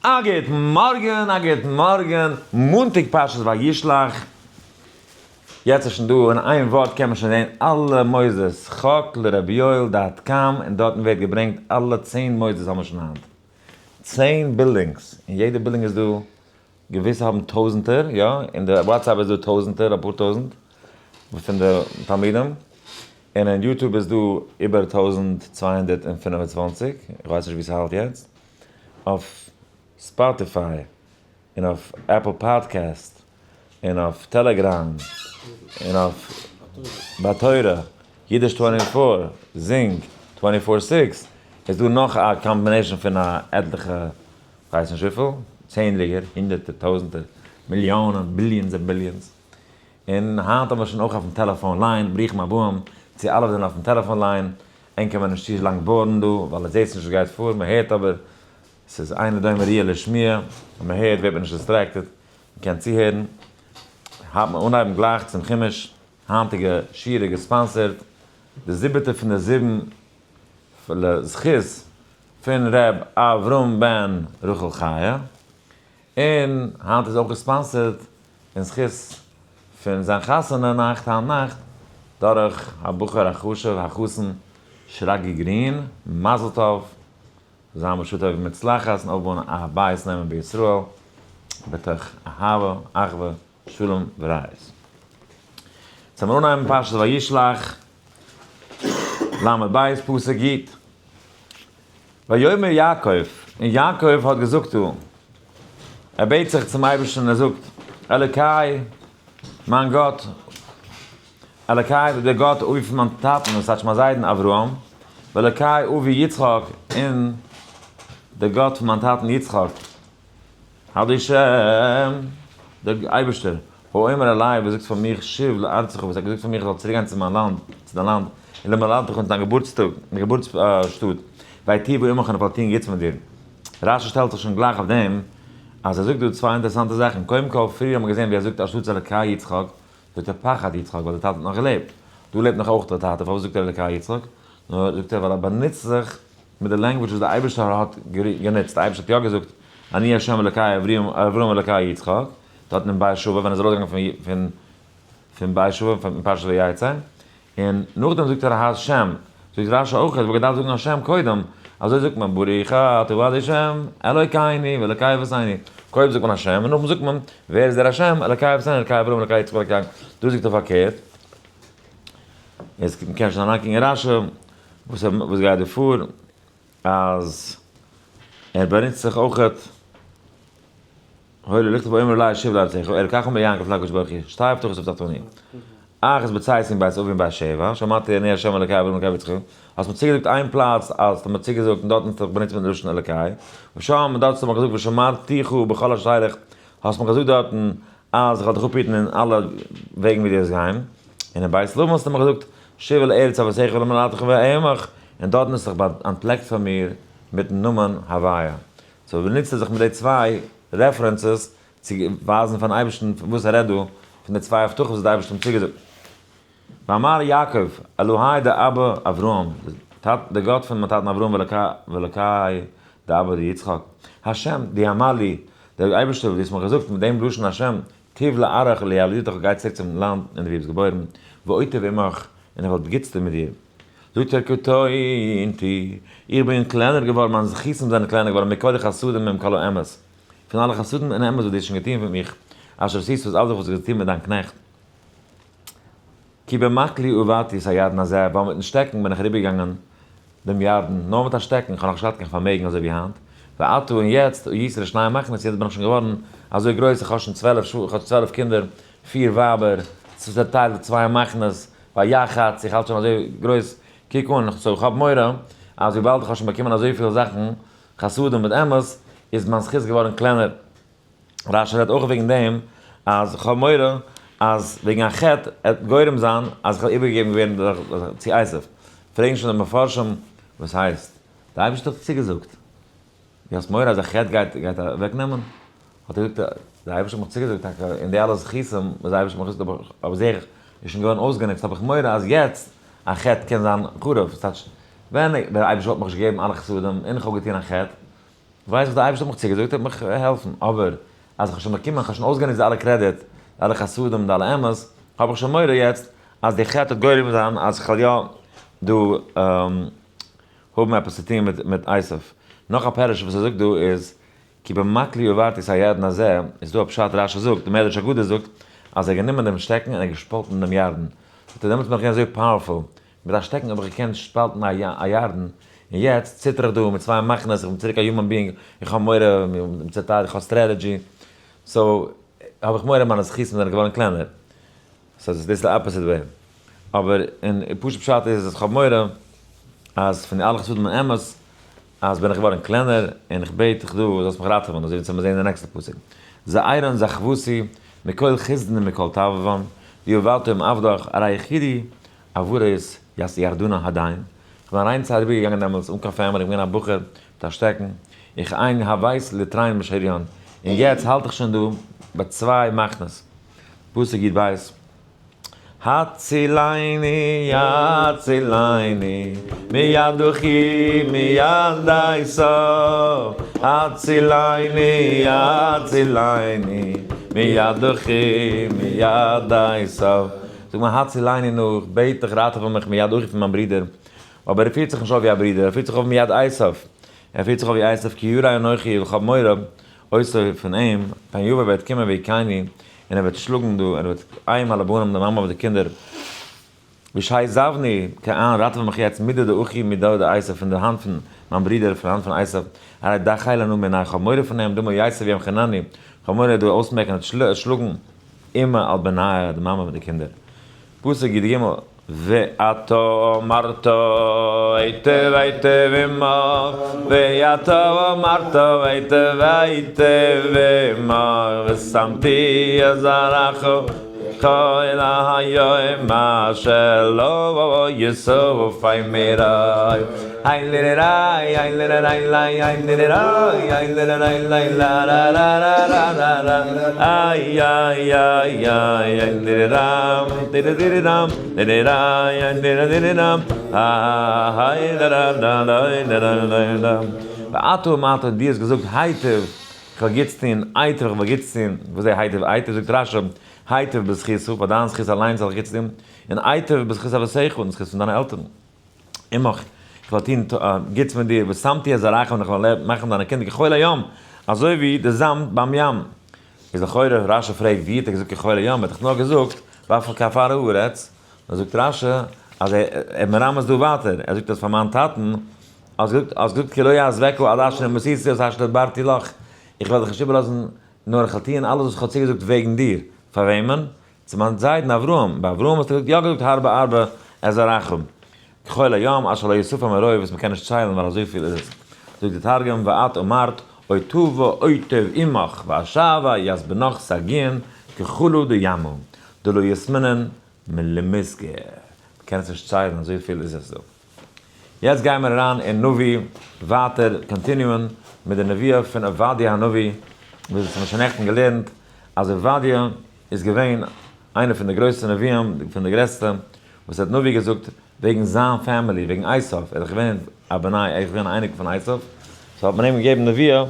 א גוט מארגן, א גוט מארגן, מאנטאג פרשת וישלח, יעצט איז שוין דא אין איין ווארט קען מען שוין זען אלע מוסדות, חק לרבי יואל dot com, און דארטן ווערט געברענגט אלע 10 מוסדות האבן שוין היינט, 10 buildings, אין יעדע בילדינג איז דא, געוויסע האבן טויזענטער, יא, אין די WhatsApp איז דא טויזענטער, אפאר טויזענט, פון די תלמידים, און אין YouTube איז דא איבער 1225, איך ווייס נישט ווי ס'האלט יעצט. אויף Spotify און אויף Apple Podcast און אויף Telegram און אויף בתורה, אידיש 24, זינג 24/6, איז דא נאך א combination פון א עטליכע, כ'ווייס נישט וויפיל, צענדליגער, הונדערטער, טויזענטער, מיליאנען, billions און billions. און היינט האבן מיר שוין אויך אויפן טעלעפאן line, ברוכים הבאים צו אלע וואס זענען אויפן טעלעפאן line, ענק קען מען נישט צו לאנג bore ן דא, ווייל עס זעהט נישט וואס גייט פאר, מען הערט אבער, ס'איז אינו דומה ראיה לשמיעה, ווען מען הערט ווערט מען נישט distracted, מען קען צוהערן. הייבט מען אנהייבן גלייך צום חומש, היינטיגע שיעור איז גע sponsor ט, די זיבעטע פון די זיבן לזכות פון ר' אברהם בן רחל חיה, און היינט איז אויך גע sponsor ט אין זכות פון זיין חתונה נאכט היינט נאכט דורך הבחור החשוב החתן שרגי גרין, מזל טוב, זיין בשעה טובה ומוצלחת און אויפבויען א בית נאמן בישראל בתוך אהבה אחווה שלום ורעות. צו מיר אנהייבן פרשת וישלח ל' ב' פסוק י'. ויאמר יעקב, און יעקב האט געזאגט דא, ער בעט זיך צום אייבערשטן און ער זאגט, אלוקי, מיין גאט, אלוקי, דער גאט אבי פון מיין טאטן, וואס טייטש מיין זיידן אברהם, ואלוקי אבי יצחק, און דער גאט פון מיין טאטן יצחק, השם, דער אייבערשטער, האומר אלי, וואס זאגט פאר מיך, שוב לארצך, וואס האט געזאגט פאר מיך איך זאל צוריק גיין צו מיין לאנד, צו דיין לאנד, און למולדתך און צו דיין געבורטסטאג, געבורטס שטאט, ואיטיבה עמך און איך וועל טון גוטס מיט דיר. רשי שטעלט זיך שוין גלייך אויף דעם, אז ער זאגט דא צוויי אינטערעסאנטע זאכן, קודם כל, פריער האט מען געזען ווי ער זאגט אנשטאטס אלקי יצחק, זאגט ער פחד יצחק, ווייל דער טאטע האט נאך געלעבט. דא לעבט נאך אויך דער טאטע, פארוואס זאגט ער אלקי יצחק? נאר זאגט ער ווייל ער באנוצט זיך מיט די language וואס דער אייבערשטער האט גענוצט, דער אייבערשטער האט יא געזאגט אני ה' אלקי אברהם אלקי יצחק, דארטן אין באר שבע ווען ער איז ארויסגעגאנגען פון פון באר שבע פון פרשת ויצא, און נאכדעם זאגט ער השם, זאגט רשי אויך ער וואלט געדארפט זאגן השם קודם, אזוי זאגט מען ברוך אתה ה' אלוקינו ואלוקי אבותינו, קודם זאגט מען השם און נאכדעם זאגט מען ווער איז דער השם אלקי אבותינו אלקי אברהם אלקי יצחק ואלקי יעקב, דא זאגט ער פארקערט, יעצט מ'קען שוין אריינקוקן אין רשי וואס וואס גייט דא פאר, אז ער באנוצט זיך אויכעט, הוילע ליכט ואומר אלי שוב לארצך, אלקך אומר יעקב לקדוש ברוך הוא, שתי הבטחות הבטחתני, אחת בצאתי מבית אבי מבאר שבע, שאמרתי אני ה' אלקי אברהם אלקי יצחק, האסט מיר צוגעזאגט איין פלאץ אז האסט מיר צוגעזאגט און דארטן האסטו זיך באנוצט מיטן לשון אלקי, ושם און דארט האסטו מיר געזאגט ושמרתיך בכל אשר תלך, האסט מיר געזאגט דארטן אז איך וועל דיך אפהיטן אין אלע וועגן ווי דו וועסט גיין, און אין בית לבן האסטו מיר געזאגט, שוב אל ארץ אבותיך ולמולדתך ואעמך, און דארטן האסטו זיך אנטפלעקט פאר מיר מיטן נאמען הוויה. so באנוצט ער זיך מיט די צוויי references צו ווייזן פארן אייבערשטן פון וואס ער רעדט דא, פון די צוויי הבטחות וואס דער אייבערשטער האט אים צוגעזאגט. ואמר יעקב, אלוהי דאבא אברהם, דער גאט פון מיין טאטן אברהם ואלוקי דאבא דיצחק, השם דאמר לי, דער אייבערשטער וואס דו האסט מיר געזאגט מיט דעם לשון השם, תוב לארעך ולילדתך גיי צוריק צום לאנד אין וואו דו ביסט געבוירן, ואיטיב עמך, און איך וועל גוטס טון מיט דיר. זאגט ער קטנתי, איך בין קלענער געווארן, מיינע זכותים זענען קלענער געווארן מכל החסדים ומכל האמת, פון אלע חסדים און אמת וואס דו האסט שוין געטון פאר מיך, אשר עשית את עבדך וואס דו האסט געטון מיט דיין קנעכט. כי במקלי עברתי את הירדן הזה, ווייל מיטן שטעקן בין איך אריבערגעגאנגען דעם ירדן, נאר מיט א שטעקן, איך האב נאך נישט געהאט קיין פארמעגן אזוי ווי היינט, ועתה און יעצט, הייתי לשני מחנות, יעצט בין איך שוין געווארן אזוי גרויס, איך האב שוין 12 איך האב 12 קינדער, פיר ווייבער, צעטיילט צוויי מחנות, ויחץ, איך האלט שוין אזוי גרויס, קוק אן, so איך האב מורא, אז וויבאלד איך האב שוין באקומען אזויפיל זאכן, חסדים מיט אמת, איז מיין זכות געווארן קלענער. רשי רעדט אויך וועגן דעם, אז איך האב מורא אז וועגן א חטא עט גורם זיין אז איך וועל איבערגעגעבן ווערן דורך צו עשיו. פרעגן שוין די מפרשים, וואס הייסט? די אייבערשטער האט צוגעזאגט. דו האסט מורא אז א חטא גייט גייט אוועקנעמען? האט ער געזאגט, די אייבערשטער האט מיך צוגעזאגט טאקע, און די אלע זכותים וואס די אייבערשטער האט מיך געזאגט האב איך זיך איז שוין געווארן אויסגענוצט, האב איך מורא אז יעצט א חטא קען זיין חרוב. ס'טייטש, ווען דער אייבערשטער וואלט מיך נישט געגעבן אלע חסדים און איך האב געטון א חטא. ווייס איך די אייבערשטער האט מיך צוגעזאגט ער וועט מיך העלפן, אבער אז איך האב שוין באקומען, איך האב שוין אויסגענוצט די אלע קרעדיט, די אלע חסדים, די אלע אמת, האב איך שוין מורא יעצט אז די חטא וועט גורם זיין אז איך וועל יא דא האבן עפעס צו טון מיט עשיו. נאך א פירוש וואס ער זאגט דא איז, כי במקלי עברתי את הירדן הזה, איז דא א פשט רשי זאגט, די מדרש אגדה זאגט, אז ער האט גענומען דעם שטעקן און ער האט געשפאלטן דעם ירדן. זאגט ער, דעמאלטס בין איך געווען אזוי powerful, מיט א שטעקן האב איך געקענט שפאלטן א ירדן, און יעצט ציטער איך דא מיט צוויי מחנות, איך בין צוריק א human being, איך האב מורא, צעטיילט, איך האב strategy, so האב איך מורא מיינע זכותים זענען געווארן קלענער. so דאס איז די opposite way. אבער אין פשוט פשט איז אז כ'האב מורא אז פון די אלע חסדים און אמת אז בין איך געווארן קלענער און איך בעט דיך דא זאלסט מיך ראטעווען אזוי ווי אונז האבן געזען אין די נעקסטע פסוק זעירן זכוותי מכל חסדן ומכל תאוון ויובלתו עם עבדך הרי יחידי עבורות יס ירדנה הדיין כ'בין אריין צו אריבערגעגאנגען דעמאלטס אן קיין family כ'בין געווען א בחור מיט א שטעקן איך איין הבית לטריין משריון און יעצט האלט איך שוין דא ביי צוויי מחנות פסוק י ב הצילני הצילני מיד אחי מיד עשו הצילני הצילני מיד אחי מיד עשו זאג מיר הצילני נו, איך בעט דיך ראטעווע מיך מיד אחי פון מיין ברודער, אבער ער פירט זיך נישט אויף ווי א ברודער, ער פירט זיך אויף מיד עשו, ער פירט זיך אויף ווי עשו כי ירא אנכי, איך האב מורא אותו פון אים, פן יבוא וועט קומען והכני, און ער וועט שלאגן דא, ער וועט אם על הבנים די מאמע אויף די קינדער, ושי זבני, כעין ראטעווע מיך יעצט מידי דאחי מידי דעשו פון די האנט פון מיין ברודער, פון די האנט פון עשו, הרי דחי לנו מעיני, איך האב מורא פון אים, דמה יסב ימחנני, איך האב מורא ער וועט דא אויסמעקן און שלאגן, אמה על בניה, די מאמע מיט די קינדער. פסוק י ג. ואתה אמרת היטב היטב עמך, ואתה אמרת היטב היטב עמך, ושמתי את זרעך כחול הים אשר לא יסוף מרוב. ואתה אמרת, דו האסט געזאגט היטב, איך וועל גוטס טון, היטב, איך וועל גוטס טון, וואס איז היטב? היטב זאגט רשי, היטב בזכותך, פאר דיין זכות אליינס זאל איך גוטס טון, און היטב בזכות אבותיך, און זכות פון דיינע עלטערן. עמך, איך וועל טון גוטס מיט דיר, ושמתי את זרעך און איך וועל מאכן דיינע קינדער כחול הים, אזוי ווי די זאמד ביים ים. איז לכאורה, רשי פרעגט, ווי האט ער געזאגט כחול הים? ער האט דאך נאר געזאגט, ואף כעפר הארץ. נאר זאגט רשי, אז ער מרמז דא ווייטער, ער זאגט אז פאר מיין טאטן, האסט געזאגט, האסט געזאגט כי לא יעזבך עד אשר עשיתי את אשר דברתי לך, איך וועל דיך נישט איבערלאזן, נאר איך וועל טון אלעס וואס איך האב צוגעזאגט וועגן דיר. פאר וועמען? צו מיין זיידן אברהם, ביי אברהם האסטו געזאגט יא געזאגט הרבה ארבה את זרעכם, כחול הים אשר לא יספר מרוב וואס מ'קען נישט ציילן ווייל אזויפיל איז עס, זאגט די תרגום ואת אמרת אוטבא אוטב עמך ואשוי ית בנך סגין כחולא דימא דלא יתמנן מלמסגר, מ'קען עס נישט ציילן אזויפיל איז עס דא. יעצט גייען מיר אריין אין נביא ווייטער continue ען מיט די נבואה פון עובדיה הנביא, וואס האט מען שוין נעכטן געלערנט אז עובדיה איז געווען איינער פון די גרויסע נביאים, פון די גרעסטע, וואס האט נביא געזאגט וועגן זיין family, וועגן עשיו, ער איז דאך געווען א בני, ער איז געווען א אייניקל פון עשיו, so האט מען אים געגעבן נבואה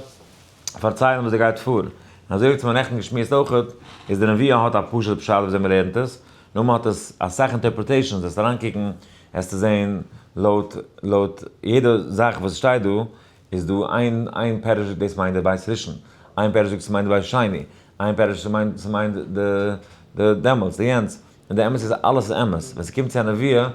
פארציילן וואס דא גייט פאר. און אזוי ווי אונז האבן נעכטן געשמועסט אויכעט, איז די נבואה האט א פשוט'ע פשט וויאזוי מען לערנט עס, נאר מען האט עס אסאך interpretations, וועסט אריינקוקן וועסטו זען לויט לויט יעדע זאך וואס שטייט דא, איז דא איין איין פירוש זאגט דאס מיינט די בית ראשון, איין פירוש זאגט ס'מיינט די בית שני, איין פירוש ס'מיינט ס'מיינט די די דעמאלטס די יענץ, און די אמת איז אלעס איז אמת, ווען ס'קומט צו א נבואה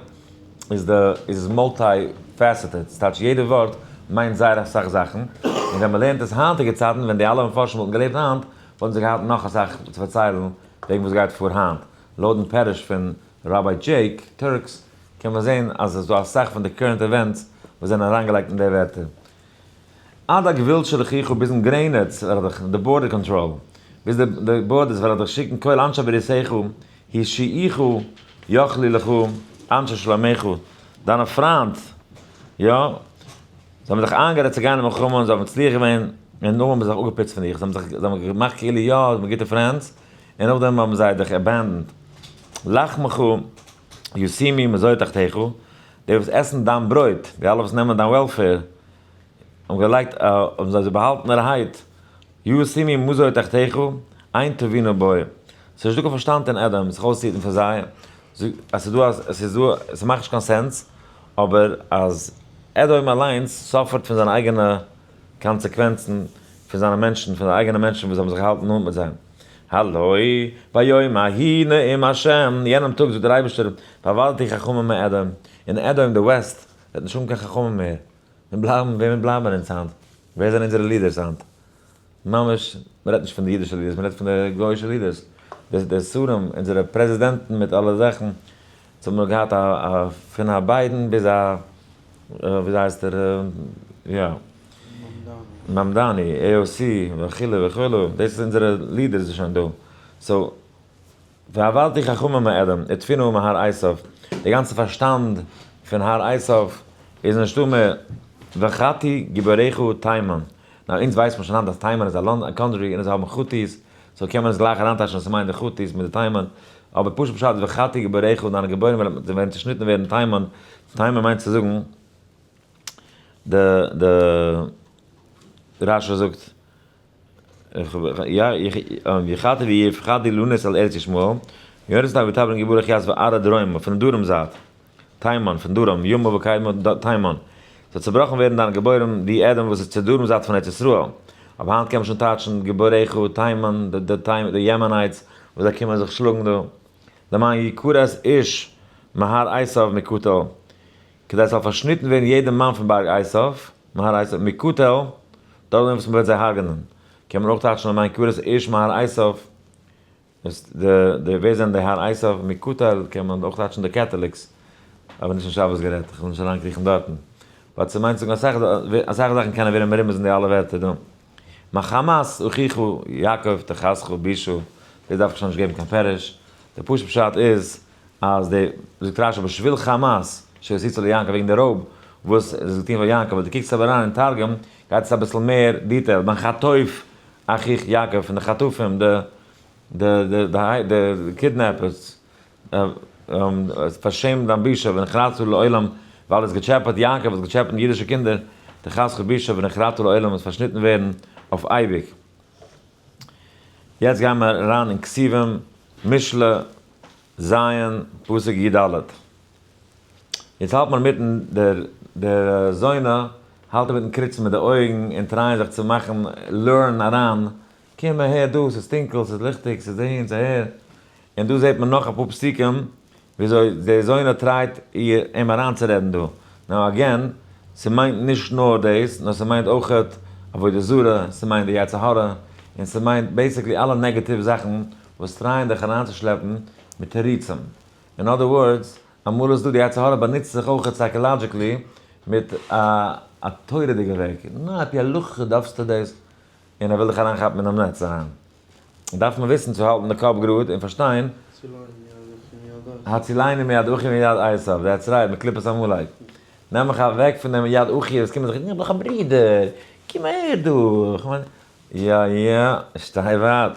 איז די איז עס multi-faceted, ס'טייטש יעדע ווארט מיינט זייער אסאך זאכן, און ווען מ'לערנט עס היינטיגע צייטן ווען די אלע מפרשים וואלטן געלעבט היינט וואלטן זיי געהאט נאך אסאך צו פארציילן וועגן וואס גייט פאר היינט, לויטן פירוש פון ראביי דזשעיק טורקס קען מען זען אז עס איז דא אסאך פון די current events וואס זענען אריינגעלייגט אין די ווערטער. עד הגבול של אחיך ביזן גרעניץ וועל איך דיך, די border control, ביז די borders וועל איך דיך שיקן כל אנשי בריתך הרשיעוך יאכלו לך אנשי שלומך, דיינע פריינט, יא, זיי האבן זיך איינגערעדט צו גיין אין מלחמה און זיי האבן מצליח געווען, און נאכדעם האבן זיי זיך אפגעפוצט פון דיך, זיי האבן זיך, זיי האבן געמאכט כאילו יא, זיי זענען גוטע friends, און נאכדעם האבן זיי דיך abandoned. לחמך ישימו מזור תחתיך, די וואס עסן דיין ברויט, די אלע וואס נעמען דיין welfare. האבן געלייגט א, האבן זיי זיי באהאלטענערהייט, ישימו מזור תחתיך, אין תבינה בו. ס'איז נישטא קיין פארשטאנד אין אדום זיך אויסצוהיטן פון זיי, אז ס'איז דא אז ס'איז דא, ס'מאכט נישט קיין sense, אבער אז אדום אליינס suffer ט פון זיינע אייגענע קאנצעקווענצן, פון זיינע מענטשן, פון די אייגענע מענטשן וואס האבן זיך געהאלטן נאנט מיט זיי. הלא ביום ההוא נאום השם, יענעם טאג זאגט דער אייבערשטער, והבעדתי חכמים מאדום, אין אדום די west וועט נישט האבן קיין חכמים מער, מיר בלייבן, וועמען בלייבן אונז היינט? ווער זענען אונזערע leaders היינט? ממש, מען רעדט נישט פון די אידישע leaders, מען רעדט פון די גויאישע leaders, די שרים, אונזערע פרעזידענטן מיט אלע זאכן, אונז האבן נאר געהאט א פון א ביידן ביז א וויאזוי הייסט ער, יא, מאמדאני, AOC, וכו' וכו', דאס איז אונזערע leaders איז שוין דא, so והבעדתי חכמים מאדום, ותבונה מהר עשיו, די גאנצע פארשטאנד פון הר עשיו איז נישטא מער, וחתי גיבוריך תימן, נאר אונז ווייסט מען שוין היינט אז תימן איז א לאנד א country און זיי האבן חוטיס, so קען מען עס גלייך אריינטייטשן אז ס'מיינט די חוטיס מיט די תימן, אבער פשוט פשט איז וחתי גיבוריך דיינע גיבורים וועלן צושניטן ווערן תימן, תימן מיינט צו זאגן די די רש"י זאגט יחתי ויפחדו לנוס על ארץ ישמעאל, יונתן אבי תברן גיבוריך יעז וערד דרומה, פון די דרום זייט. תימן, פון דרום, ימה וקדמה, תימן. ס'וועט צעבראכן ווערן דיינע גיבורים, די אדום וואס איז צו דרום זייט פון ארץ ישראל. אבער היינט קען מען שוין טייטשן גיבוריך תימן, די Yemenites וואס זיי קומען זיך שלאגן דא. למען יכרת איש מהר עשיו מכתל, כדי ס'זאל פארשניטן ווערן יעדער מאן פון בארג עשיו, מהר עשיו, מכתל, דורך דעם וואס מ'וועט זיי הרג'נען. קען מען אויך טייטשן למען יכרת איש מהר עשיו. וואס די די ווער זענען די הר עשיו מכתל קען מען אויך טייטשן די Catholics אבער נישט אין שבת גערעדט איך וויל נישט אריינקריכן דארטן but ס'מיינט זאגן אסאך אסאך זאכן קענען ווערן מרומז אין די אלע ווערטער דא מחמת אחיך יעקב תכסך בושה דאס דארף איך שוין נישט געבן קיין פירוש די פשוט פשט איז אז די זאגט רש"י בשביל חמס שעשית ליעקב וועגן די רויב וואס איז געטון פאר יעקב אבער די קוקסט אבער אריין אין תרגום גייט עס אביסל מער detail מחטוף אחיך יעקב פון די חטופים די די די די די kidnappers פארשעמט דיין בושה ונחרטת לעולם ווייל עס געטשעפעט יעקב האט געטשעפעט אידישע קינדער תכסך בושה ונחרטת לעולם עס פארשניטן ווערן אויף אייביג. יעצט גייען מיר אריין אין כתובים משלי ז' פסוק י"ד. יעצט האלט מען מיטן דער דער זונה האלט אינמיטן קריצן מיט די אויגן און try ען זיך צו מאכן לערן אריין, קום אהער דא, ס'איז טונקל, ס'איז ליכטיג, ס'איז אהין, ס'איז אהער, און דא זעט מען נאך אפאר פסוקים וויאזוי די זונה try ט איר אים אריינצורעדן דא. now again, ס'מיינט נישט נאר דאס, נאר ס'מיינט אויכעט עבודה זרה, ס'מיינט די יצר הרע, און ס'מיינט basically אלע negative זאכן וואס try ען דיך אריינצושלעפן מיט תירוצים. אין other words, אמאל איז דא די יצר הרע באנוצט זיך אויכעט psychologically מיט א א תורה'דיגע וועג, ניין על פי הלכה דארפסטו דאס, און ער וויל דיך אריינכאפן אינעם נעץ אריין. דארף מען וויסן צו האלטן די קאפ גראד און פארשטיין. הצילני מיד אחי מיד עשיו, that's right, מקליפת עמלק. נעם מיך אוועק פון דעם יד אחי וואס קומט זיך, איך בין דאך א ברודער, קום אהער דא, כ'מיין, יא יא, שטיי ווייט.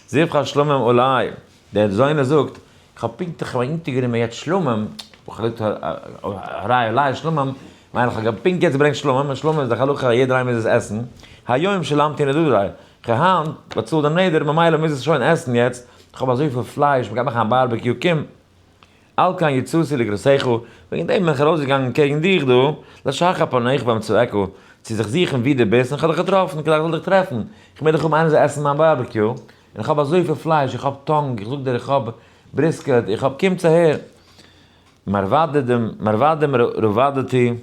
זבחת שלמים עלי, דער זונה זאגט, איך האב פונקטליך אונטערגענומען יעצט שלמים, הרי עלי שלמים, מיין איך האב פונקט יעצט געברענגט שלמים, און שלמים איז דאך הלכה יעדער איינער מוז עס עסן, היום שלמתי נדרי, איך האב היינט באצאלט דעם נדר ממילא מוז עס שוין עסן יעצט, איך האב אזויפיל פלייש, מ'גייט מאכן א barbecue, קום. על כן יצאתי לקראתך, וועגן דעם בין איך ארויסגעגאנגען קעגן דיך דא, לשחר פניך ואמצאך, צו זיך זוכן וואו דו ביסט, און איך האב דיך געטראפן, כדי איך זאל דיך טרעפן, איך מוז דאך האבן איינער זאל עסן מיין barbecue, און איך האב אזויפיל פלייש, איך האב tongue, איך זאג דיר איך האב brisket, איך האב, קומטס אהער. מרבדים, מרבדים רבדתי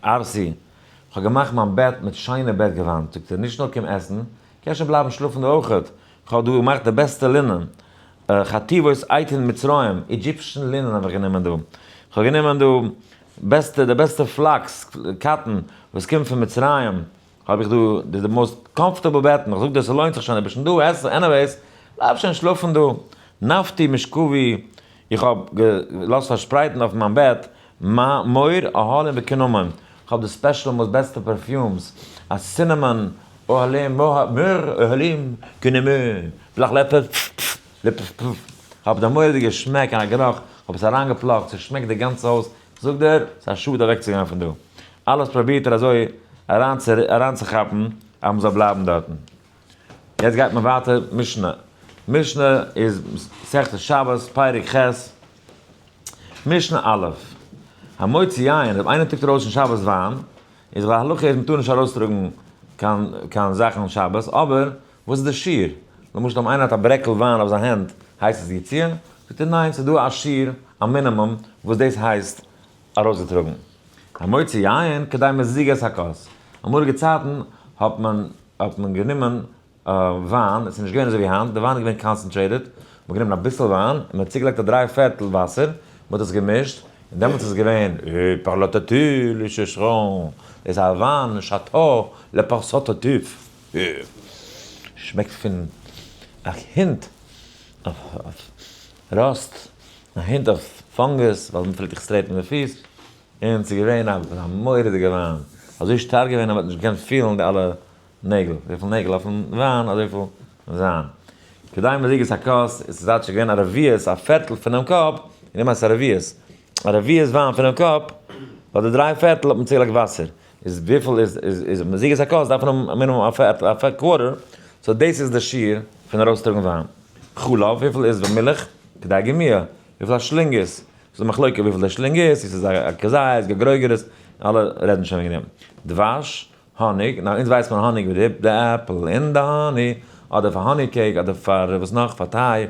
ערשי, איך האב געמאכט מיין בעט מיט שיינע בעט געוואנט, זאגט ער, נישט נאר קום עסן, קענסט שוין בלייבן שלאפן דא אויכעט, איך האב דא געמאכט די בעסטע לינען, חטיבות אייתין מצרים, Egyptian linen האב איך גענומען דא, איך האב גענומען דא בעסטע, די בעסטע flax, cotton, וואס קומט פון מצרים, האב איך דא די most comfortable בעטן, איך זאג דיר ס'לוינט זיך שוין, איך בין שוין דא, עס, anyways, בלייב שוין שלאפן דא, נפתי משכבי, איך האב געלאזט פארשפרייטן אויף מיין בעט, מור אהלים וקינמון, איך האב די special most בעסטע perfumes, א cinnamon, אהלים, מור אהלים, קינמון, בלאך לעפל, פפפ, איך האב די מורא'דיגע שמעק און א גערוך, איך האב עס אריינגעפלאגט, ס'שמעקט די גאנצע הויז, זאג דיר, ס'איז א שאד אוועקצוגיין פון דא. אלעס פרובירט ער אזוי. אריינצוכאפן אז מ'זאל בלייבן דארטן. יעצט גייט מען ווייטער משנה. משנה איז מסכת שבת פרק ח', משנה א', המוציא יין, אויב איינער טראגט ארויס אין שבת וויין, איז די הלכה איז מ'טאר נישט ארויסטראגן קיין קיין זאכן שבת, אבער וואס איז די שיעור? למשל אויב איינער האט א ברעקל וויין אויף זיין הענט, הייסט עס יציאה? זאגט ער ניין, ס'איז דא א שיעור, א מינימום, וואס דאס הייסט ארויסגעטראגן. המוציא יין כדי מזיגת הכוס. אמאליגע צייטן האט מען האט מען גענומען וויין, עס איז נישט געווען אזוי ווי היינט, די וויין איז געווען concentrated, מען האט גענומען אביסל וויין און מען האט צוגעלייגט א דריי פערטל וואסער, מען האט עס געמישט, און דעמאלטס איז עס געווען פארלאטעטו לששרון, דאס איז א וויין שאטא לפרסאטעטוף, שמעקט פון א hint אויף ראסט, א hint אויף fungus, ווייל מען פלעגט זיך טרעטן מיט די פיס, און ס'איז געווען א מורא'דיגע וויין, אזוי שטארק געווען אז מען האט נישט געקענט פילן די אלע נעגל, וויפיל נעגל אויפן וויין אזויפיל זיין. כדי מזיגת הכוס איז ס'זייט שוין געווען א רביעית, א פערטל פונעם cup, און דעם הייסט א רביעית, א רביעית וויין פונעם cup, ווייל די דריי פערטל האט מען צוגעלייגט וואסער, איז וויפיל איז איז מזיגת הכוס דארף מען האבן מינימום א פערטל, א quarter, so דאס איז די שיעור פון ארויסטראגן וויין. חלב, וויפיל איז מילך? כדי גמיעה, וויפיל א שלינג איז? ס'איז א מחלוקה וויפיל די שלינג איז, צו ס'איז א כזית, גרוגרת, אלע רעדן שוין וועגן דעם. דבש, האניג, נאר אונז ווייסט מען האניג ווי די עפל און די honey, אדער פאר honey cake, אדער פאר וואס נאך, פאר טיי,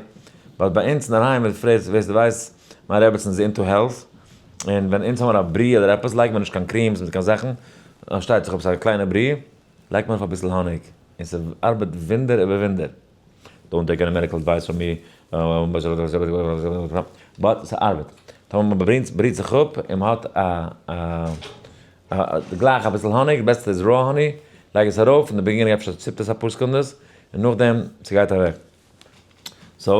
but ביי אונז אינדערהיים ווער פרעגט ווער ס'ווייסט, מיין רעבעצן איז into health, און ווען אונז האמיר א ברי אדער עפעס לייגט מען נישט קיין creams מיט קיין זאכן, פארשטייט זיך אויב ס'איז א קליינע ברי, לייגט מען אויף אביסל האניג, און ס'ארבעט וואונדער איבער וואונדער. Don't take any medical advice from me, but ס'ארבעט. טאמער מ'בריט זיך אפ און מ'האט א גלייך אביסל האניג, די בעסטע איז raw honey, לייג עס ארויף, אין די beginning אפשר ציפט עס אפאר סעקונדעס, און נאכדעם ס'גייט אוועק. So,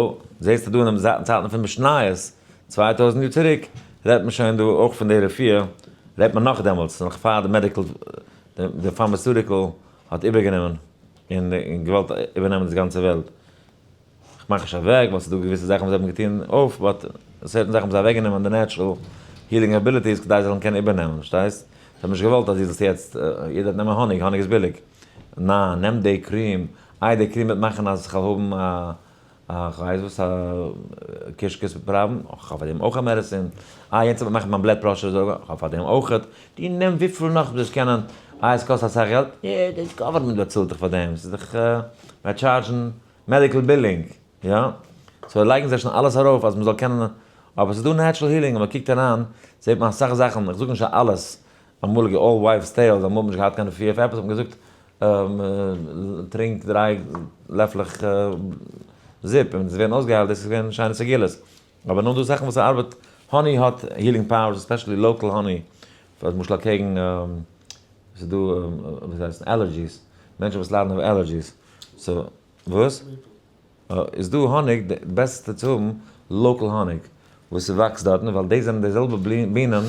זעסטו דא אינעם צייטן פון משניות, 2000 יאר צוריק, רעדט מען שוין דא אויך פון די רפואה, רעדט מען נאך דעמאלטס, נאך פאר די medical, די pharmaceutical האט איבערגענומען און געוואלט איבערנעמען דאס גאנצע וועלט. כ'מאך נישט אוועק ווייל ס'איז דא געוויסע זאכן וואס זיי האבן געטון אויף, but certain זאכן האבן זיי אוועקגענומען די natural healing abilities כדי זיי זאלן קענען איבערנעמען, פארשטייסט? זיי האבן נישט געוואלט אז דו זאלסט יעצט, יעדער וועט נעמען האניג, האניג איז ביליג. ניין, נעם די cream, איי די cream וועט מאכן אז כ'וועל האבן א א כ'ווייס וואס א קישקעס פראבלעם, כ'האב פאר דעם אויך א medicine, איי יענץ וועט מאכן מיין blood pressure זאל, כ'האב פאר דעם אויכעט, דו נעם וויפיל נאך דו זאלסט קענען, איי עס קאסט אסאך געלט, די government באצאלט דיך פאר דעם, ס'איז דאך זיי charge ן medical billing, יא, so לייגן זיי שוין אלעס ארויף אז מ'זאל קענען, אבער ס'איז דא natural healing, און מ'קוקט אריין זעט מען אסאך זאכן, איך זאג נישט אז אלעס, אמאליגע old wives tales, אמאל האט מען נישט געהאט קיין רפואה פאר עפעס האט מען געזאגט טרינק דריי לעפלעך זופ און עס ווערן אויסגעהיילט, דאס איז געווען שיינע סגולות, אבער נאך דא זאכן וואס ארבעט, honey האט healing powers, especially local honey, למשל אקעגן ס'איז דא ווי הייסט allergies, מענטשן וואס ליידן אויף allergies, so וואס? איז דא האניג די בעסטע צו האבן local האניג וואס ס'וואקסט דארטן ווייל דאס זענען די זעלבע בינען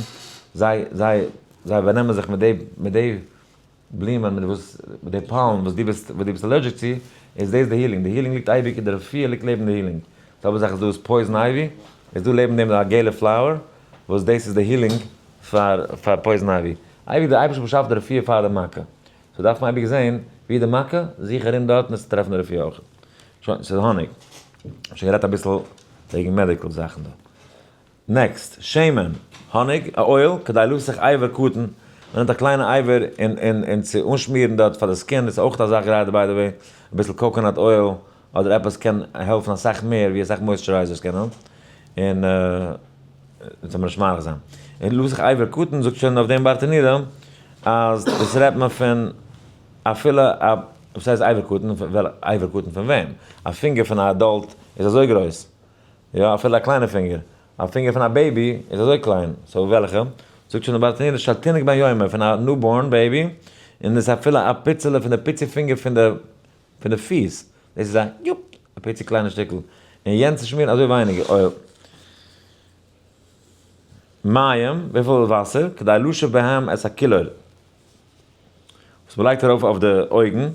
זיי זיי זיי באנעמען זיך מיט די מיט די בלומען מיט וואס מיט די pollen וואס דו ביסט וואס דו ביסט allergic צו איז דאס די healing די healing ליגט אייביג די רפואה ליגט לעבן די healing זעלבע זאך איז דא איז poison ivy איז דא לעבן דעם א געלע flower וואס דאס איז די healing פאר פאר poison ivy אייביג די אייבערשטער באשאפט די רפואה פאר די מכה. so דארף מען אייביג זעהן ווי די מכה, זוך ארום דארטן עס צו טרעפן די רפואה אויך. שוין, ס'איז האניג. כ'האב שוין גערעדט אביסל וועגן medical זאכן דא. Next, שמן, האניג, א oil, כדי לסך אבר קטן, מ'נעמט א קליינע אבר און און און צו אנשמירן דארט פאר די skin, דאס איז אויך א זאך גראדע by the way, אביסל coconut oil אדער עפעס קען העלפן אסאך מער ווי אסאך moisturizers קענען, און אונז זאל מען נישט מאריך זיין. און לסך אבר קטן זאגט שוין אויף דעם ברטנורא אז דאס רעדט מען פון אפילו א, וואס הייסט אבר קטן? אבר קטן פון וועם? א פינגער פון א adult איז אזוי גרויס, יא אפילו א קליינע פינגער, א פינגער פון א baby איז אזוי קליין, so וועלכע? זאגט שוין די ברטנורא של תינוק בן יומו פון א newborn baby, און דאס אפילו א פיצעלע פון די פיצי פינגער פון די פון די פיס, דאס איז א יופ, א פיצי קליינע שטיקל, און יענץ צו שמירן אזוי ווייניג oil. מים, וויפיל וואסער, כדי לשוף בהם את הקילור, וואס מען לייגט ארויף אויף די אויגן,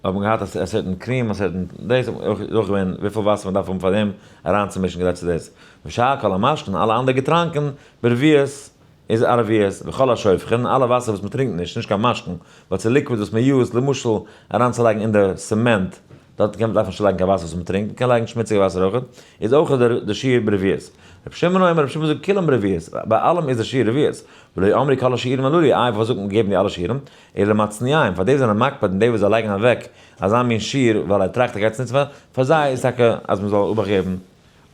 האט מען געהאט א certain cream, א certain דאס, איז אויך געווען וויפיל וואסער מען דארף האבן פאר דעם אריינצומישן כדי צו דאס. ושאר כל המשקין, אלע אנדערע געטראנקען, ברביעית. איז א רביעית, וכל השופכין, אלע וואסער וואס מ'טרינקט נישט, נישט קיין משקין, but ס'איז liquid וואס מ' use ט, למשל אריינצולייגן אין די cement, דארט קען דארף מען נישט לייגן קיין וואסער וואס מ'טרינקט, מ'קען לייגן שמוציגע וואסער אויך, איז אויך די שיעור ברביעית. רבי שמעון אומר, רבי שמעון זאגט כולם ברביעית, ביי אלעם איז די שיעור רביעית. ולא אמרו כל השיעורים הללו, איי פארוואס זאגט מען געבן די אלע שיעורים? אלא למצניעיהם, פאר די וואס זענען מקפיד און די וואס זיי לייגן אוועק אזא מין שיעור ווייל ער טראכט ער גייט עס נוצן פאר זיי איז טאקע אז מ'זאל אבאכט געבן,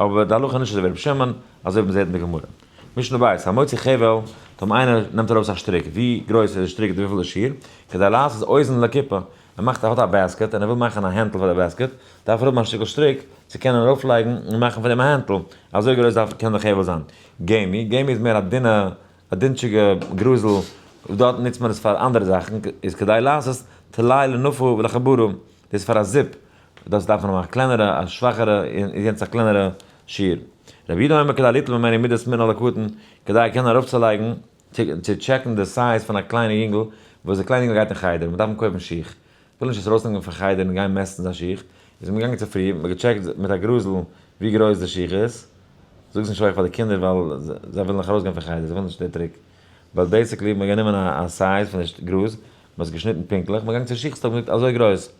אבער די הלכה איז נישט אזוי ווי רבי שמעון, אזוי ווי מ'זעט אין די גמרא. משנה ב', המוציא חבל, טאמער איינער נעמט ארויס א שטריק, ווי גרויס איז די שטריק וויפיל די שיעור, כדי לעשות אוזן לקופה, ער מאכט ער האט א basket און ער וויל מאכן א הענטל פאר די basket, דארף ער האבן א שטיקל שטריק צו קענען ארויפלייגן און מאכן פון דעם א הענטל, אזוי גרויס דארף קען די חבל זיין. גמי, גמי איז מער א דינע א דינטשיגע גראזל, וואס דארט נוצט מען עס פאר אנדערע זאכן, איז כדי לעשות טלאי לנפה ולחבורה, דאס איז פאר א זיפ, דאס דארף מען האבן א קלענערע א שוואכערע און יענץ א קלענערע שיעור. רבי יהודה אומר כדי ליטול ממנו מידת מנעל הקטן, כדי קענען ארויפצולייגן צו check ן די size פון א קליינע יונגל, וואס די קליינע יונגל גייט אין חדר, מען דארף אים קויפן שיך, וויל נישט עס ארויסנעמען פון חדר און גיין מעסטן זיין שיך, איז מען געגאנגען צופרי, מען האט גע check ט מיט א גראזל ווי גרויס די שיך איז, זאג עס נישט הויך פאר די קינדער ווייל זיי ווילן נאך ארויסגיין פון חדר, זיי ווילן נישט די trick, but basically מען האט גענומען א size פון די גראז, מען האט עס געשניטן פונקטליך, מען איז געגאנגען צו שיך store, מען האט געזאגט אזוי גרויס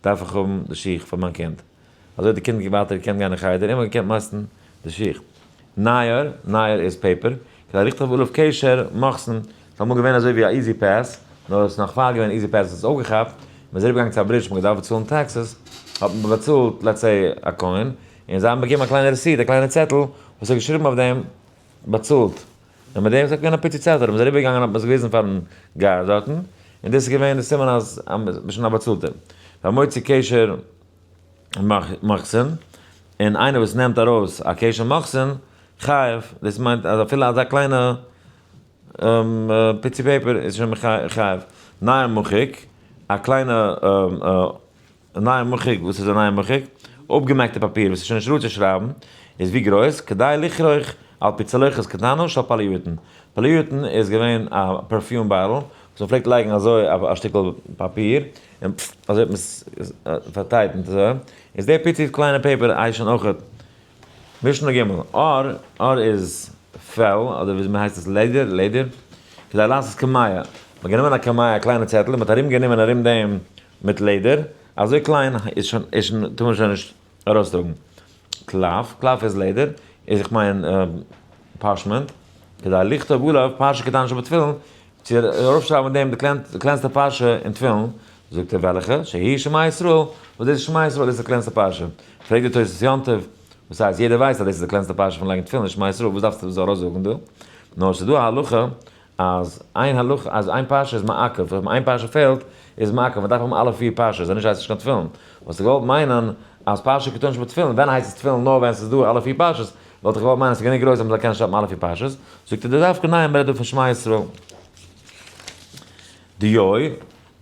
דארף איך האבן די שיך פאר מיין קינד, אזוי האט די קינד ווייטער געקענט גיין אין חדר און מען האט געקענט מעסטן די שיך. נייר, נייר איז paper, כדי לכתוב עליו קשר מחסן, ס'איז אמאל געווען אזוי ווי א E-ZPass, נאר עס איז נאך פאר געווען E-ZPass האט עס אויפגעכאפט, מען איז אריבערגעגאנגען צו א bridge, מען האט געדארפט באצאלן taxes, האט מען באצאלט let's say א coin, און זיי האבן באקומען א קליינע receipt, א קליינע צעטל, וואס האט געשריבן אויף דעם באצאלט, און מיט דעם איז געווען א פיצי צעטל, מען איז אריבערגעגאנגען האט מען עס געוויזן פארן guard דארטן, און דאס איז געווען די סימן אז מען איז שוין א באצאלטער. והמוציא קשר מחסן, און איינער וואס נעמט ארויס א קשר מחסן, חייב, דאס מיינט אז אפילו אזא קליינע פיצי paper איז שוין חייב. נייר מחוק, א קליינע נייר מחוק, וואס איז א נייר מחוק? אפגעמעקטע פאפיר וואס איז שוין נישט ראוי צו שרייבן, איז ווי גרויס? כדי לכרוך על פי צלוחית קטנה של פלאיוטן. פלאיוטן איז געווען א perfume bottle וואס מען פלעגט לייגן אזוי א שטיקל פאפיר און אזוי האט מען עס פארטייטנט אזוי, איז די פיצי קליינע paper הייסט שוין אויכעט משנה ג' עור, עור איז פעל, אדער וויאזוי מען הייסט עס לעדער, לעדער, כדי לעשות קמיע, מען האט גענומען א קמיע א קליינע צעטל און מען האט ארום גענומען ארום דעם מיט לעדער, אזוי קליין איז שוין איז שוין טאר מען שוין נישט ארויסטראגן. קלף, קלף איז לעדער, איז איך מיין parchment, כדי לכתוב עליו פרשה קטנה שבתפילין, צו ארויפשרייבן מיט דעם די קלענסטע פרשה אין תפילין, זאגט ער וועלכע? שהיא שמע ישראל, וואס דאס איז שמע ישראל, דאס איז די קלענסטע פרשה. פרעגט די תוס' יום טוב, וואס הייסט יעדער ווייסט אז דאס איז די קלענסטע פרשה פון לייגן תפילין שמע ישראל, וואס דארפסטו דאס ארויסזאגן דא? נאר ס'איז דא א הלכה אז איין הלכה אז איין פרשה איז מעכב, אויב איין פרשה פעלט איז מעכב, מ'דארף האבן אלע פיר פרשות, אז נישט הייסט עס נישט קיין תפילין. וואלסטו געוואלט מיינען אז פרשה קטנה שבתפילין, ווען הייסט עס תפילין נאר ווען ס'איז דא אלע פיר פרשות, וואלט איך געוואלט מיינען ס'איז גענוג גרויס אז מ'זאל קענען שרייבן אלע פיר פרשות, זאגט ער די דווקא ניין מ'רעדט דא פון שמע ישראל. דיו,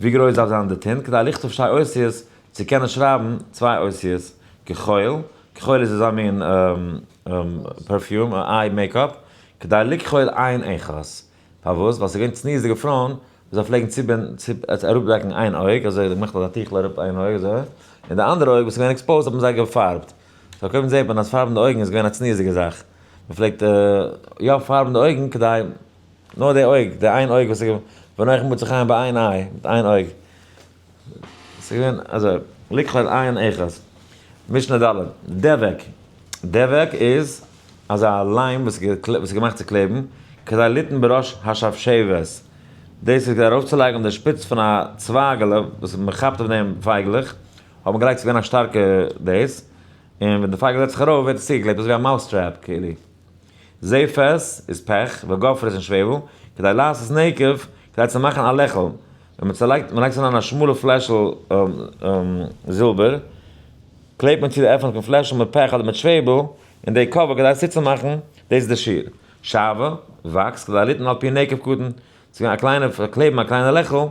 ווי גרויס דארף זיין די טינט כדי לכתוב שתי אותיות, צו קענען שרייבן צוויי אותיות, כחול, כחול איז אזא מין perfume, eye makeup, כדי לכחול עין אחת. פארוואס? ווייל ס'איז געווען צניעות'דיגע פרויען וואס זיי פלעגן אראפדעקן איין אויג, אזוי געמאכט אזא טיכל אראפ איין אויג אזוי, און די אנדערע אויג וואס איז געווען exposed האט מען זיי געפארבט. so קודם זעט מען אז פארבן די אויגן איז געווען א צניעות'דיגע זאך. מען פלעגט יא פארבן די אויגן כדי נאר די אויג, די איין אויג וואס איז ונח מצא חן בעיני, מיט איין אויג. ס'איז געווען אזוי, לכחול עין אחת. משנה ד', דבק. דבק איז אזא ליים וואס איז געמאכט צו קלעבן, כדי ליתן בראש השבשבת. דאס איז כדי ארויפצולייגן אויף די שפיץ פון א צווייגעלע וואס מען כאפט אויף דעם פייגלעך, האט מען געלייגט ס'איז געווען א שטארקע דאס, און ווען די פייגל זעצט זיך ארויף ווערט עס צוגעקלעבט אזוי ווי א mouse trap כאילו. זפת איז פעך, וגופרית און שוועבל, כדי לעשות נקב, כדי צו מאכן א לעכל, ווען מען צעלייגט, מען לייגט עס אריין אין א שמאלע פלעשל זילבער, קלעבט מען צו די עפענונג פון פלעשל מיט פעך אדער מיט שוועבל, און די cover כדי עס צוצומאכן, דאס איז די שיעור. שעוה, וואקס, כדי ליתן על פי נקב קטן, צו א קליינע, קלעבן א קליינע לעכל,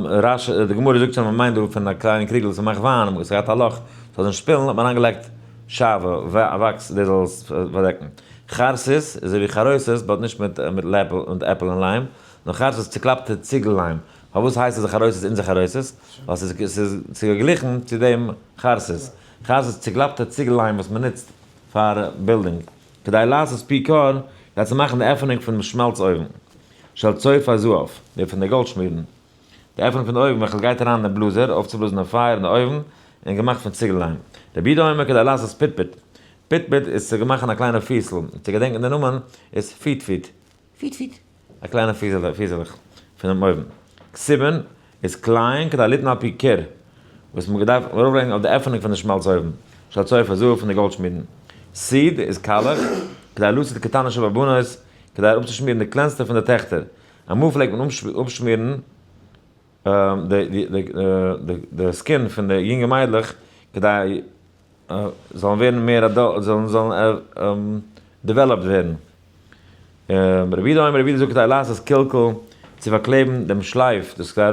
רש י, די גמרא זאגט שוין אז מ'מיינט דא פון א קליינע קריגל וואס מ'מאכט וויין, וואס האט געהאט א לאך, ס'זאל נישט שפילן, האט מען אריינגעלייגט שעוה, וואקס, דאס זאל עס פארדעקן. חרסית איז אזוי ווי חרוסת, but נישט מיט מיט עפל און ליים, נאר חרסית איז צוקלאפטע ציגל ליים. פארוואס הייסט עס חרוסת אונזער חרוסת? ווייל ס'איז צוגעגליכן צו דעם חרסית. חרסית איז צוקלאפטע ציגל ליים וואס מ'נוצט פאר building. כדי לעשות פי כור, כדי צו מאכן די עפענונג פונעם שמעלץ אויוון, של צופי זהב, די פון די גאלדשמידן, די עפענונג פון די אויוון וועלכע גייט אריין אין די בלאזער אויפצובלאזן די פייער אין די אויוון, און געמאכט פון ציגל-ליים. רבי יהודה אומר כדי לעשות פיטפוט, פיטפוט איז צו מאכן א קליינע פיסל, און צו געדענקען די נאמען איז פיט פיט, פיט פיט, א קליינע פיסעלעך פונעם אויוון. כסובין איז קליין כדי ליתן על פי כור, וואס מען געדארפט ארויפלייגן אויף די עפענונג פון די שמעלץ אויוון, של צופי זהב פון די גאלדשמידן. סיד איז קאלעך, כדי לסוד קטנה שבבנות, כדי אראפצושמירן די קלענסטע פון די טעכטער. אמאל פלעגט מען אפשמירן די skin פון די יונגע מיידלעך כדי זאלן ווערן מער adult, זאלן developed ווערן. רבי יהודה אומר, רבי יהודה זאגט כדי לעשות כלכל, צו פארקלעבן דעם שלייף, דאס כדי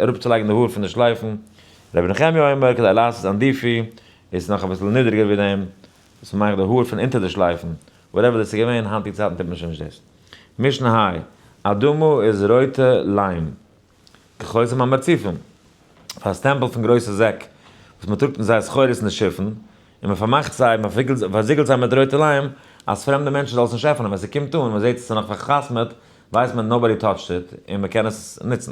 אראפצולייגן די האר פון די שלייפן. רבי נחמיה אומר, כדי לעשות אנדיפי, איז נאך אביסל נידריגער ווי דעם, דאס מאכט די האר פון אונטער די שלייפן, whatever דאס איז געווען, היינטיגע צייטן טוט מען שוין נישט דאס. משנה היי, אדמה איז רויטע ליים. כחותם המרצופים, פאר א סטעמפל פון גרויסע זעק וואס מען טראגט אין זיי סחורות אין די שיפן, און מען פארמאכט זיי, מען פארזיגלט זיי מיט רויטע ליים, אז פרעמדע מענטשן זאלן עס נישט עפענען, ווען ס'קומט אן, מען זעט עס איז נאך פאר'חתמ'עט, ווייסט מען nobody touched it, און מען קען עס נוצן.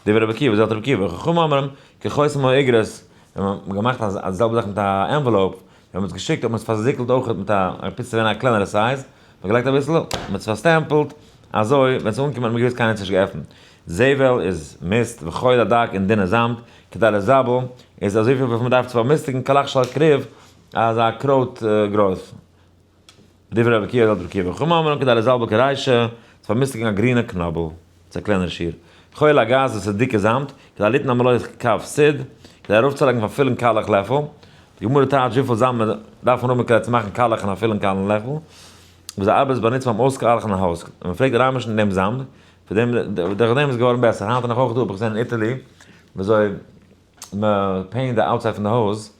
דברי רבי עקיבא, זאגט רבי עקיבא, חכמים אומרים, כחותם האיגרות, ווען מען האט געמאכט א זעלבע זאך מיט א envelope, ווען מען האט עס געשיקט האט מען עס פארזיגלט אויך מיט א, עפעס צו ווערן א קלענערע size, מען האט געלייגט אביסל, מען האט עס פארסטעמפלט, אזוי ווען ס'איז אנגעקומען האט מען געוואוסט קיינער האט עס נישט געעפנט. זבל איז מיסט, וחול הדק און דינע זאמד, כדי לזבל איז אזויפיל וויפיל מ'דארף צו באמיסטיגן קלח של כרוב, אזא קרויט גרויס. דברי רבי עקיבא זאגט רבי עקיבא, חכמים אומרים כדי לזבל כרישא, צו באמיסטיגן א גרינע קנאבל, צו א קלענערע שיעור. חול הגז דאס איז דיקע זאמד, כדי ליתן על מלוא כף סיד, כדי ארויפצולייגן אויף א פולן קאלעך לעפל. די גמרא טייטשט וויפיל זאמד דארף מען האבן כדי צו מאכן קאלעך אין א פולן קאלן לעפל. וואס די ארבעט איז באנוצט ביים אויסקאלעכן א הויז, און מען פלעגט אריינמישן אין דעם זאמד, פון דעם דורך דעם איז געווארן בעסער, היינט איז נאך אויך דא, האב איך געזען אין Italy, וויאזוי מען paint די outside פון די הויז,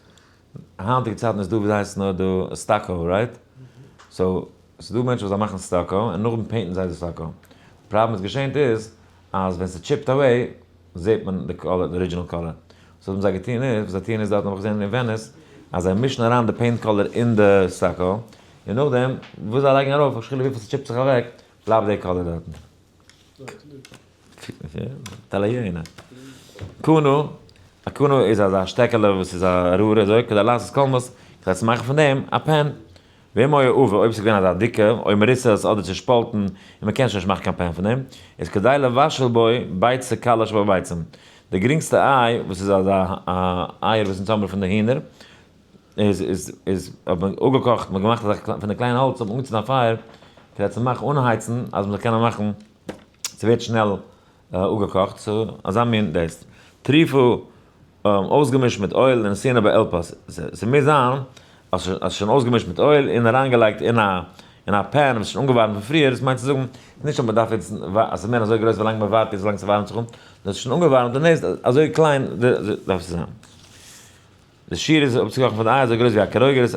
היינטיגע צייטן איז דא ווי הייסט עס נאר דא stucco, right? So ס'איז דא מענטשן וואס זיי מאכן stucco און נאכדעם paint ן זיי די stucco, די פראבלעם וואס געשענט איז אז ווען ס' chipped away זעט מען די color, די original color. וואס האבן זיי געטון איז, וואס זיי טוען איז דארטן האב איך געזען אין Venice, אז זיי מישן אריין די paint color אין די stucco, און נאכדעם וואס זיי לייגן ארויף, נישט חילוק וויפיל ס'טשיפט זיך אוועק, בלייבט די color דארטן. תליונה. קנה, א קנה איז אזא שטעקעלע וואס איז א רור אזוי, כדי לעשות קולמוס, כדי צו מאכן פון דעם א pen. ואם היה עבה, אויב ס'איז געווען אזא דיקע, או מרוסס אדער צושפאלטן, און מ'קען שוין נישט מאכן קיין pen פון דעם, איז כדי לבשל בו ביצה קלה שבביצים. די גרינגסטע איי, וואס איז אזא אייער וואס אונז האמיר פון די הינער, איז איז איז האט מען אפגעקאכט, מ'האט געמאכט אזא פון די קליינע האלץ האט מען אנגעצינדן א פייער, כדי צו מאכן אנהייצן אז מ'זאל קענען מאכן, ס'ווערט שנעל אפגעקאכט, so אזא מין דאס. טריפה אויסגעמישט מיט אויל און סיענע באלפס, ס'מוז זיין אז ס'איז שוין אויסגעמישט מיט אויל און אריינגעלייגט אין א אין א pan וואס איז שוין אנגעווארעמט פון פריער, דאס מיינט צו זאגן נישט אז מ'דארף יעצט אז ס'איז מער אזוי גרויס ווילאנג מ'ווארט יעצט ווילאנג ס'ווארעמט זיך אן, נאר ס'איז שוין אנגעווארעמט און דאס אזוי קליין דארף עס זיין. די שיעור איז אפצוקאכן פון די איי אזוי גרויס ווי א קרויגרעס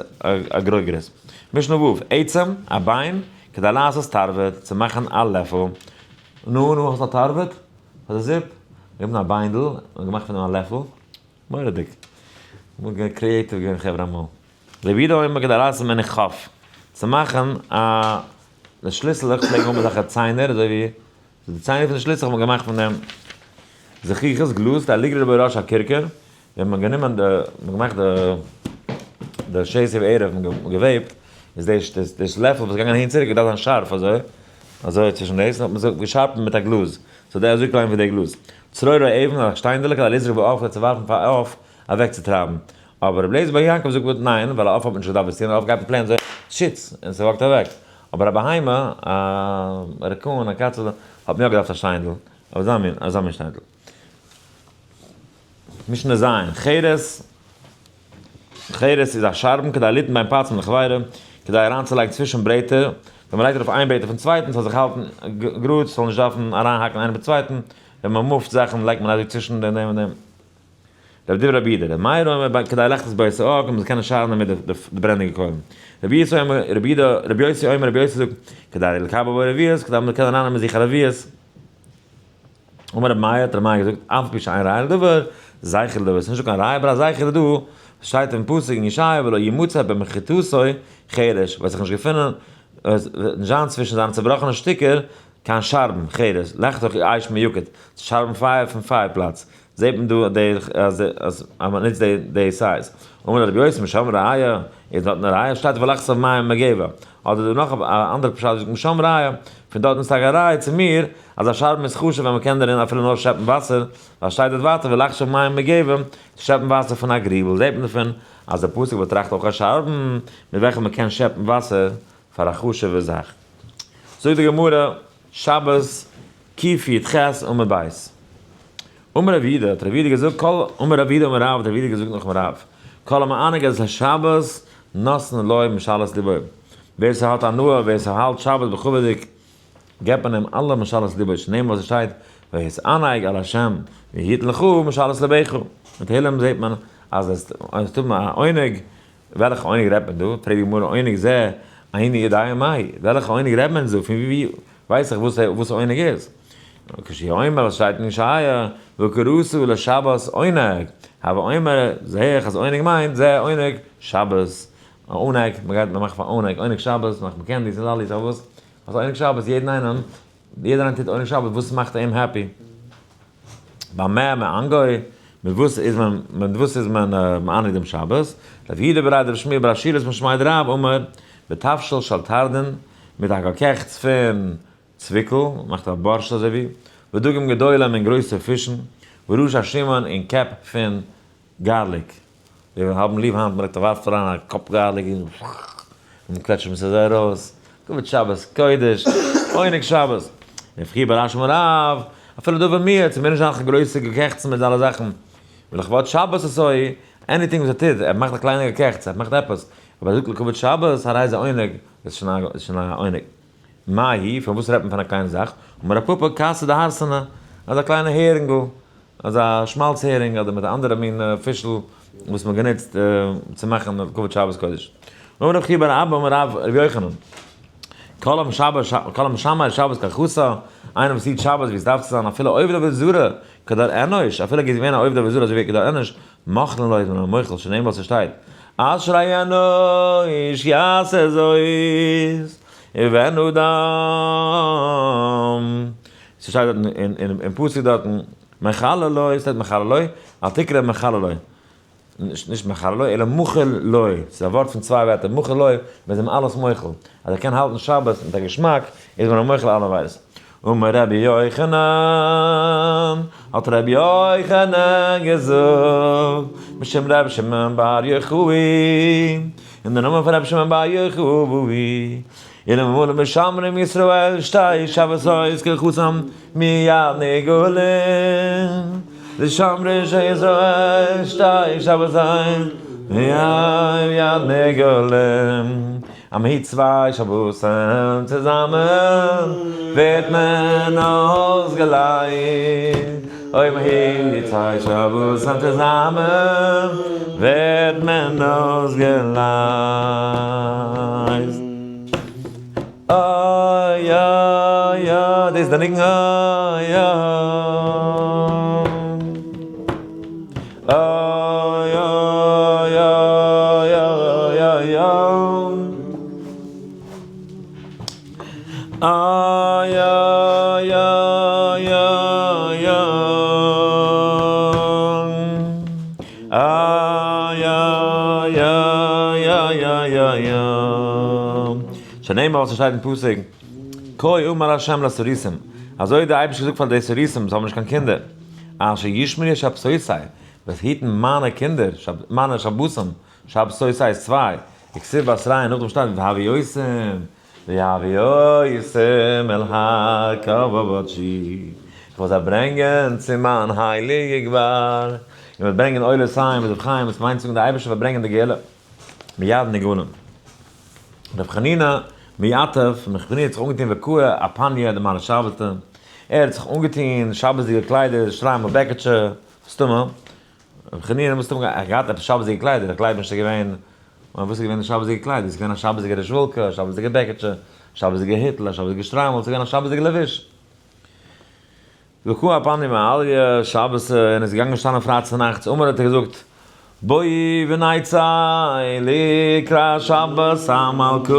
א גרויגרעס. משנה ו', עצם, א ביין, כדי לעשות תרווד, צו מאכן א לעפל. נו נו האסט א תרווד? פאר די זופ? גענומען א ביינדל און געמאכט פון דעם א לעפל. מורא'דיג. מ'האט געווען creative געווען חברה אמאל. רבי יהודה אומר כדי לעשות ממנו כף, צו מאכן א די שליסלעך פלעגן האבן אזעלכע ציינער אזוי ווי די ציינער פון די שליסלעך האט מען געמאכט פון דעם זכוכית גלאז כדי לגרור בו ראש הכרכר, ווען מען האט גענומען די, מען האט געמאכט די די שתי וערב, מען האט געוועבט, איז די די לעפל וואס איז געגאנגען אהין צוריק געדארפט זיין שארף אזוי, אזוי צווישן דאס, האט מען עס געשארפנט מיט א גלאז, so דער אזוי קליין ווי דער גלאז. צרור אבן, א שטיינדעלע כדי לזרוק בעוף כדי צו ווארפן פאר א עוף אוועקצוטרייבן. אבער רבי אליעזר בר יעקב זאגט ניין, ווייל א עוף האט מען נישט געדארפט דאס טון, א עוף גייט מיט פלען אזוי שיץ און ס'וואקט אוועק. אבער א בהמה, א raccoon, א קאצעלע, האט מען יא געדארפט א שטיינדל, אזא מין, אזא מין שטיינדל. משנה ז', חרס, חרס איז א שארבן כדי ליתן בין פצים לחבירו, כדי אריינצולייגן צווישן ברעטער, ווען מ'לייגט ארויף איין ברעטער אויפן צווייטן ס'זאל זיך האלטן גראד, ס'זאל נישט דארפן אריינהאקן איינער ביים צווייטן, ווען מ'מופט זאכן לייגט מען אזוי צווישן דעם און דעם. רבי דברי רבי יהודה, רבי מאיר אומר כדי לחתות בו את האור, מ'זאל קענען שארן דערמיט די ברענענדיגע קוילן. רבי יוסי אומר, רבי יהודה, רבי יוסי אומר, רבי יוסי זאגט, כדי לקבל בו רביעית, כדי מ'זאל קענען ארייננעמען זיך א רביעית. אמר רבי מאיר, האט רבי מאיר געזאגט, אף על פי שאין ראיה לדבר, זכר לדבר, ס'איז נישטא קיין ראיה אבער א זכר איז דא, שטייט אין פסוק אין ישעיה ולא ימצא במחיתתו חרש, וועט זיך נישט געפינען. עס וועט נישט זיין צווישן זיינע צעבראכענע שטיקער קיין שארבן, חרס, לחתוך אש מיקוד, צו שארבן פייער פון פייער פלאץ, זעט מען דא די אז אז מען נוצט די די size. אמר רבי יוסי משם ראיה, איז דארטן א ראיה? שטייט ולחצוב מים מגבע. אדער דא נאך א אנדערע פשט זאגט משם ראיה, פון דארטן איז טאקע א ראיה צו מיר אז א שארבן איז חשוב ווען מען קען דערין אפילו נאר שעפן וואסער, ווייל שטייט דארט ווייטער ולחשוב מים מגבע, צו שעפן וואסער פון א גריבל, זעט מען דערפון אז דער פסוק באטראכט אויך א שארבן מיט וועלכע מען קען שעפן וואסער פאר א חשוב'ע זאך. זאגט די גמרא, שבת קי"ח עמוד ב'. אמר רב יהודה, האט רב יהודה געזאגט, כל אמר רב יהודה אמר רב, האט רב יהודה געזאגט נאכן רב, כל המענג את השבת נותנין לו משאלות לבו. ווער ס'האט הנאה, ווער ס'האלט שבת בכבוד'יג, געבט מען אים אלע משאלות לבו, שנאמר וואס עס שטייט, והתענג על השם ויתן לך משאלות לבך. אין תהלים זעט מען אז עס טוט מען א עונג, וועלכע עונג רעדט מען דא? פרעגט די גמרא עונג זה איני יודע מאי, וועלכע עונג רעדט מען דא? פון ווי ווייס איך וואס עונג איז? כשהוא אומר וואס שטייט אין ישעיה, וקראת לשבת עונג, הוי אומר, זעה איך אז עונג מיינט זה עונג שבת, א עונג, מען גייט מען מאכט פאר עונג, עונג שבת, מאכט מען candies און lollies אדער וואס, אז עונג שבת יעדן איינעם, יעדער איינער טוט עונג שבת וואס מאכט אים happy. במה מענגו, מיט וואס איז מען, מיט וואס איז מען מענג דעם שבת? רב יהודה בריה דרב שמואל בר שילת משמיה דרב אמר, בתבשיל של תרדין, מיט א געקעכטס פון צוויקל, מאכט א בארשט אזוי ווי, ודגים גדולים און גרויסע פישן, וראש השומן און קעפ פון garlic. מיר האבן ליב היינט מ'לייגט א ווארפט אריין א קאפ garlic און און קוועטשט מען עס אזוי ארויס. כבוד שבת קודש, עונג שבת. רב חייא בר אשי אמר רב, אפילו דבר מועט, ס'מוז נישט זיין קיין גרויסע געקעכטסן מיט אלע זאכן. ולכבוד שבת עשוי, anything וואס ער טוט, ער מאכט א קליינע געקעכטס, ער מאכט עפעס, אבער ער זאגט לכבוד שבת, הרי זה עונג, איז שוין א עונג. מאי היא, פון וואס רעדט מען פון א קליינע זאך? אמר רב פפא, כסא דהרסנא, אזא קליינע הערינגל, אזא שמאלץ הערינג אדער מיט א אנדערע מין פישל וואס מען גענוצט צו מאכן לכבוד שבת קודש. אמר רב חייא בר אבא אמר רב רבי יוחנן, כל המשמר כל המשמר שבת כהלכתה, איינער וואס היט שבת ווי עס דארף צו זיין אפילו עובד עבודה זרה כדור אנוש, אפילו ער איז געווען א עובד עבודה זרה אזוי ווי כדור אנוש, מוחלין לו איז מען אים מוחל, שנאמר וואס עס שטייט, אשרי אנוש יעשה זאת, ובן אדם. ס'שטייט דארטן אין פסוק דארטן, מחללו, ס'שטייט מחללו, אל תקרא מחללו, נישט מחללו, אלא מחול לו, ס'איז א ווארט פון צוויי ווערטער, מחול לו, מ'איז אים אלעס מוחל, אז ער קען האלטן שבת מיט א געשמאק, איז מען אים מוחל אלע עבירות. אמר רבי יוחנן, האט רבי יוחנן געזאגט, בשם רבי שמעון בר יוחאי, אין די נאמען פון רבי שמעון בר יוחאי, אלמלא משמרים ישראל שתי שבתות כהלכתם מיד נגאלין, לשמרי ישראל שתי שבתות מיד נגאלין, אז מען היט צוויי שבתים צוזאמען ווערט מען אויסגעלייזט, אויב מען היט צוויי שבתים צוזאמען ווערט מען אויסגעלייזט. אוי אוי אוי, דאס איז די ניגון אוי אוי אוי אוי אוי אוי אוי אוי אוי אוי אוי אוי אוי אוי אוי אוי. שנאמר וואס עס שטייט אין פסוק, כה אמר ה' לסריסים, אזוי האט דער אייבערשטער געזאגט פאר די סריסים וואס האבן נישט קיין קינדער, אשר ישמרו שבתותי, וועסט היטן מיינע קינדער, מיינע שבתים, שבתותי איז צוויי, וכתיב בתריה נאכדעם שטייט והביאותים, והביאותים אל הר קדשי, איך וועל זיי ברענגען צו מיין הייליגע גבר, און וועט ברענגען עולותיהם וזבחיהם, וואס מיינט זאגן דער אייבערשטער וועט ברענגען די גאולה. מיד נגאלין. ר' חנינא מיעטב, ר' חנינא האט זיך אנגעטון וקרע אפניא דמעלי שבתא, ער האט זיך אנגעטון שבת'דיגע קליידער, שטריימל בעקעטשע, מסתמא, ר' חנינא מסתמא געהאט עפעס שבת'דיגע קליידער, איך גלייב נישט ס'איז געווען, וואס איז געווען די שבת'דיגע קליידער, ס'איז געווען א שבת'דיגע רעזשוואלקע, א שבת'דיגע בעקעטשע, שבת'דיגע היטל, א שבת'דיגע שטריימל, ס'איז געווען א שבת'דיגע לבוש. וקא אפניא מעליא שבתא, און איז געגאנגען שטאנען פרייטאג צונאכטס, אמר האט ער געזאגט. בואי ונצא לקראת שבת המלכה,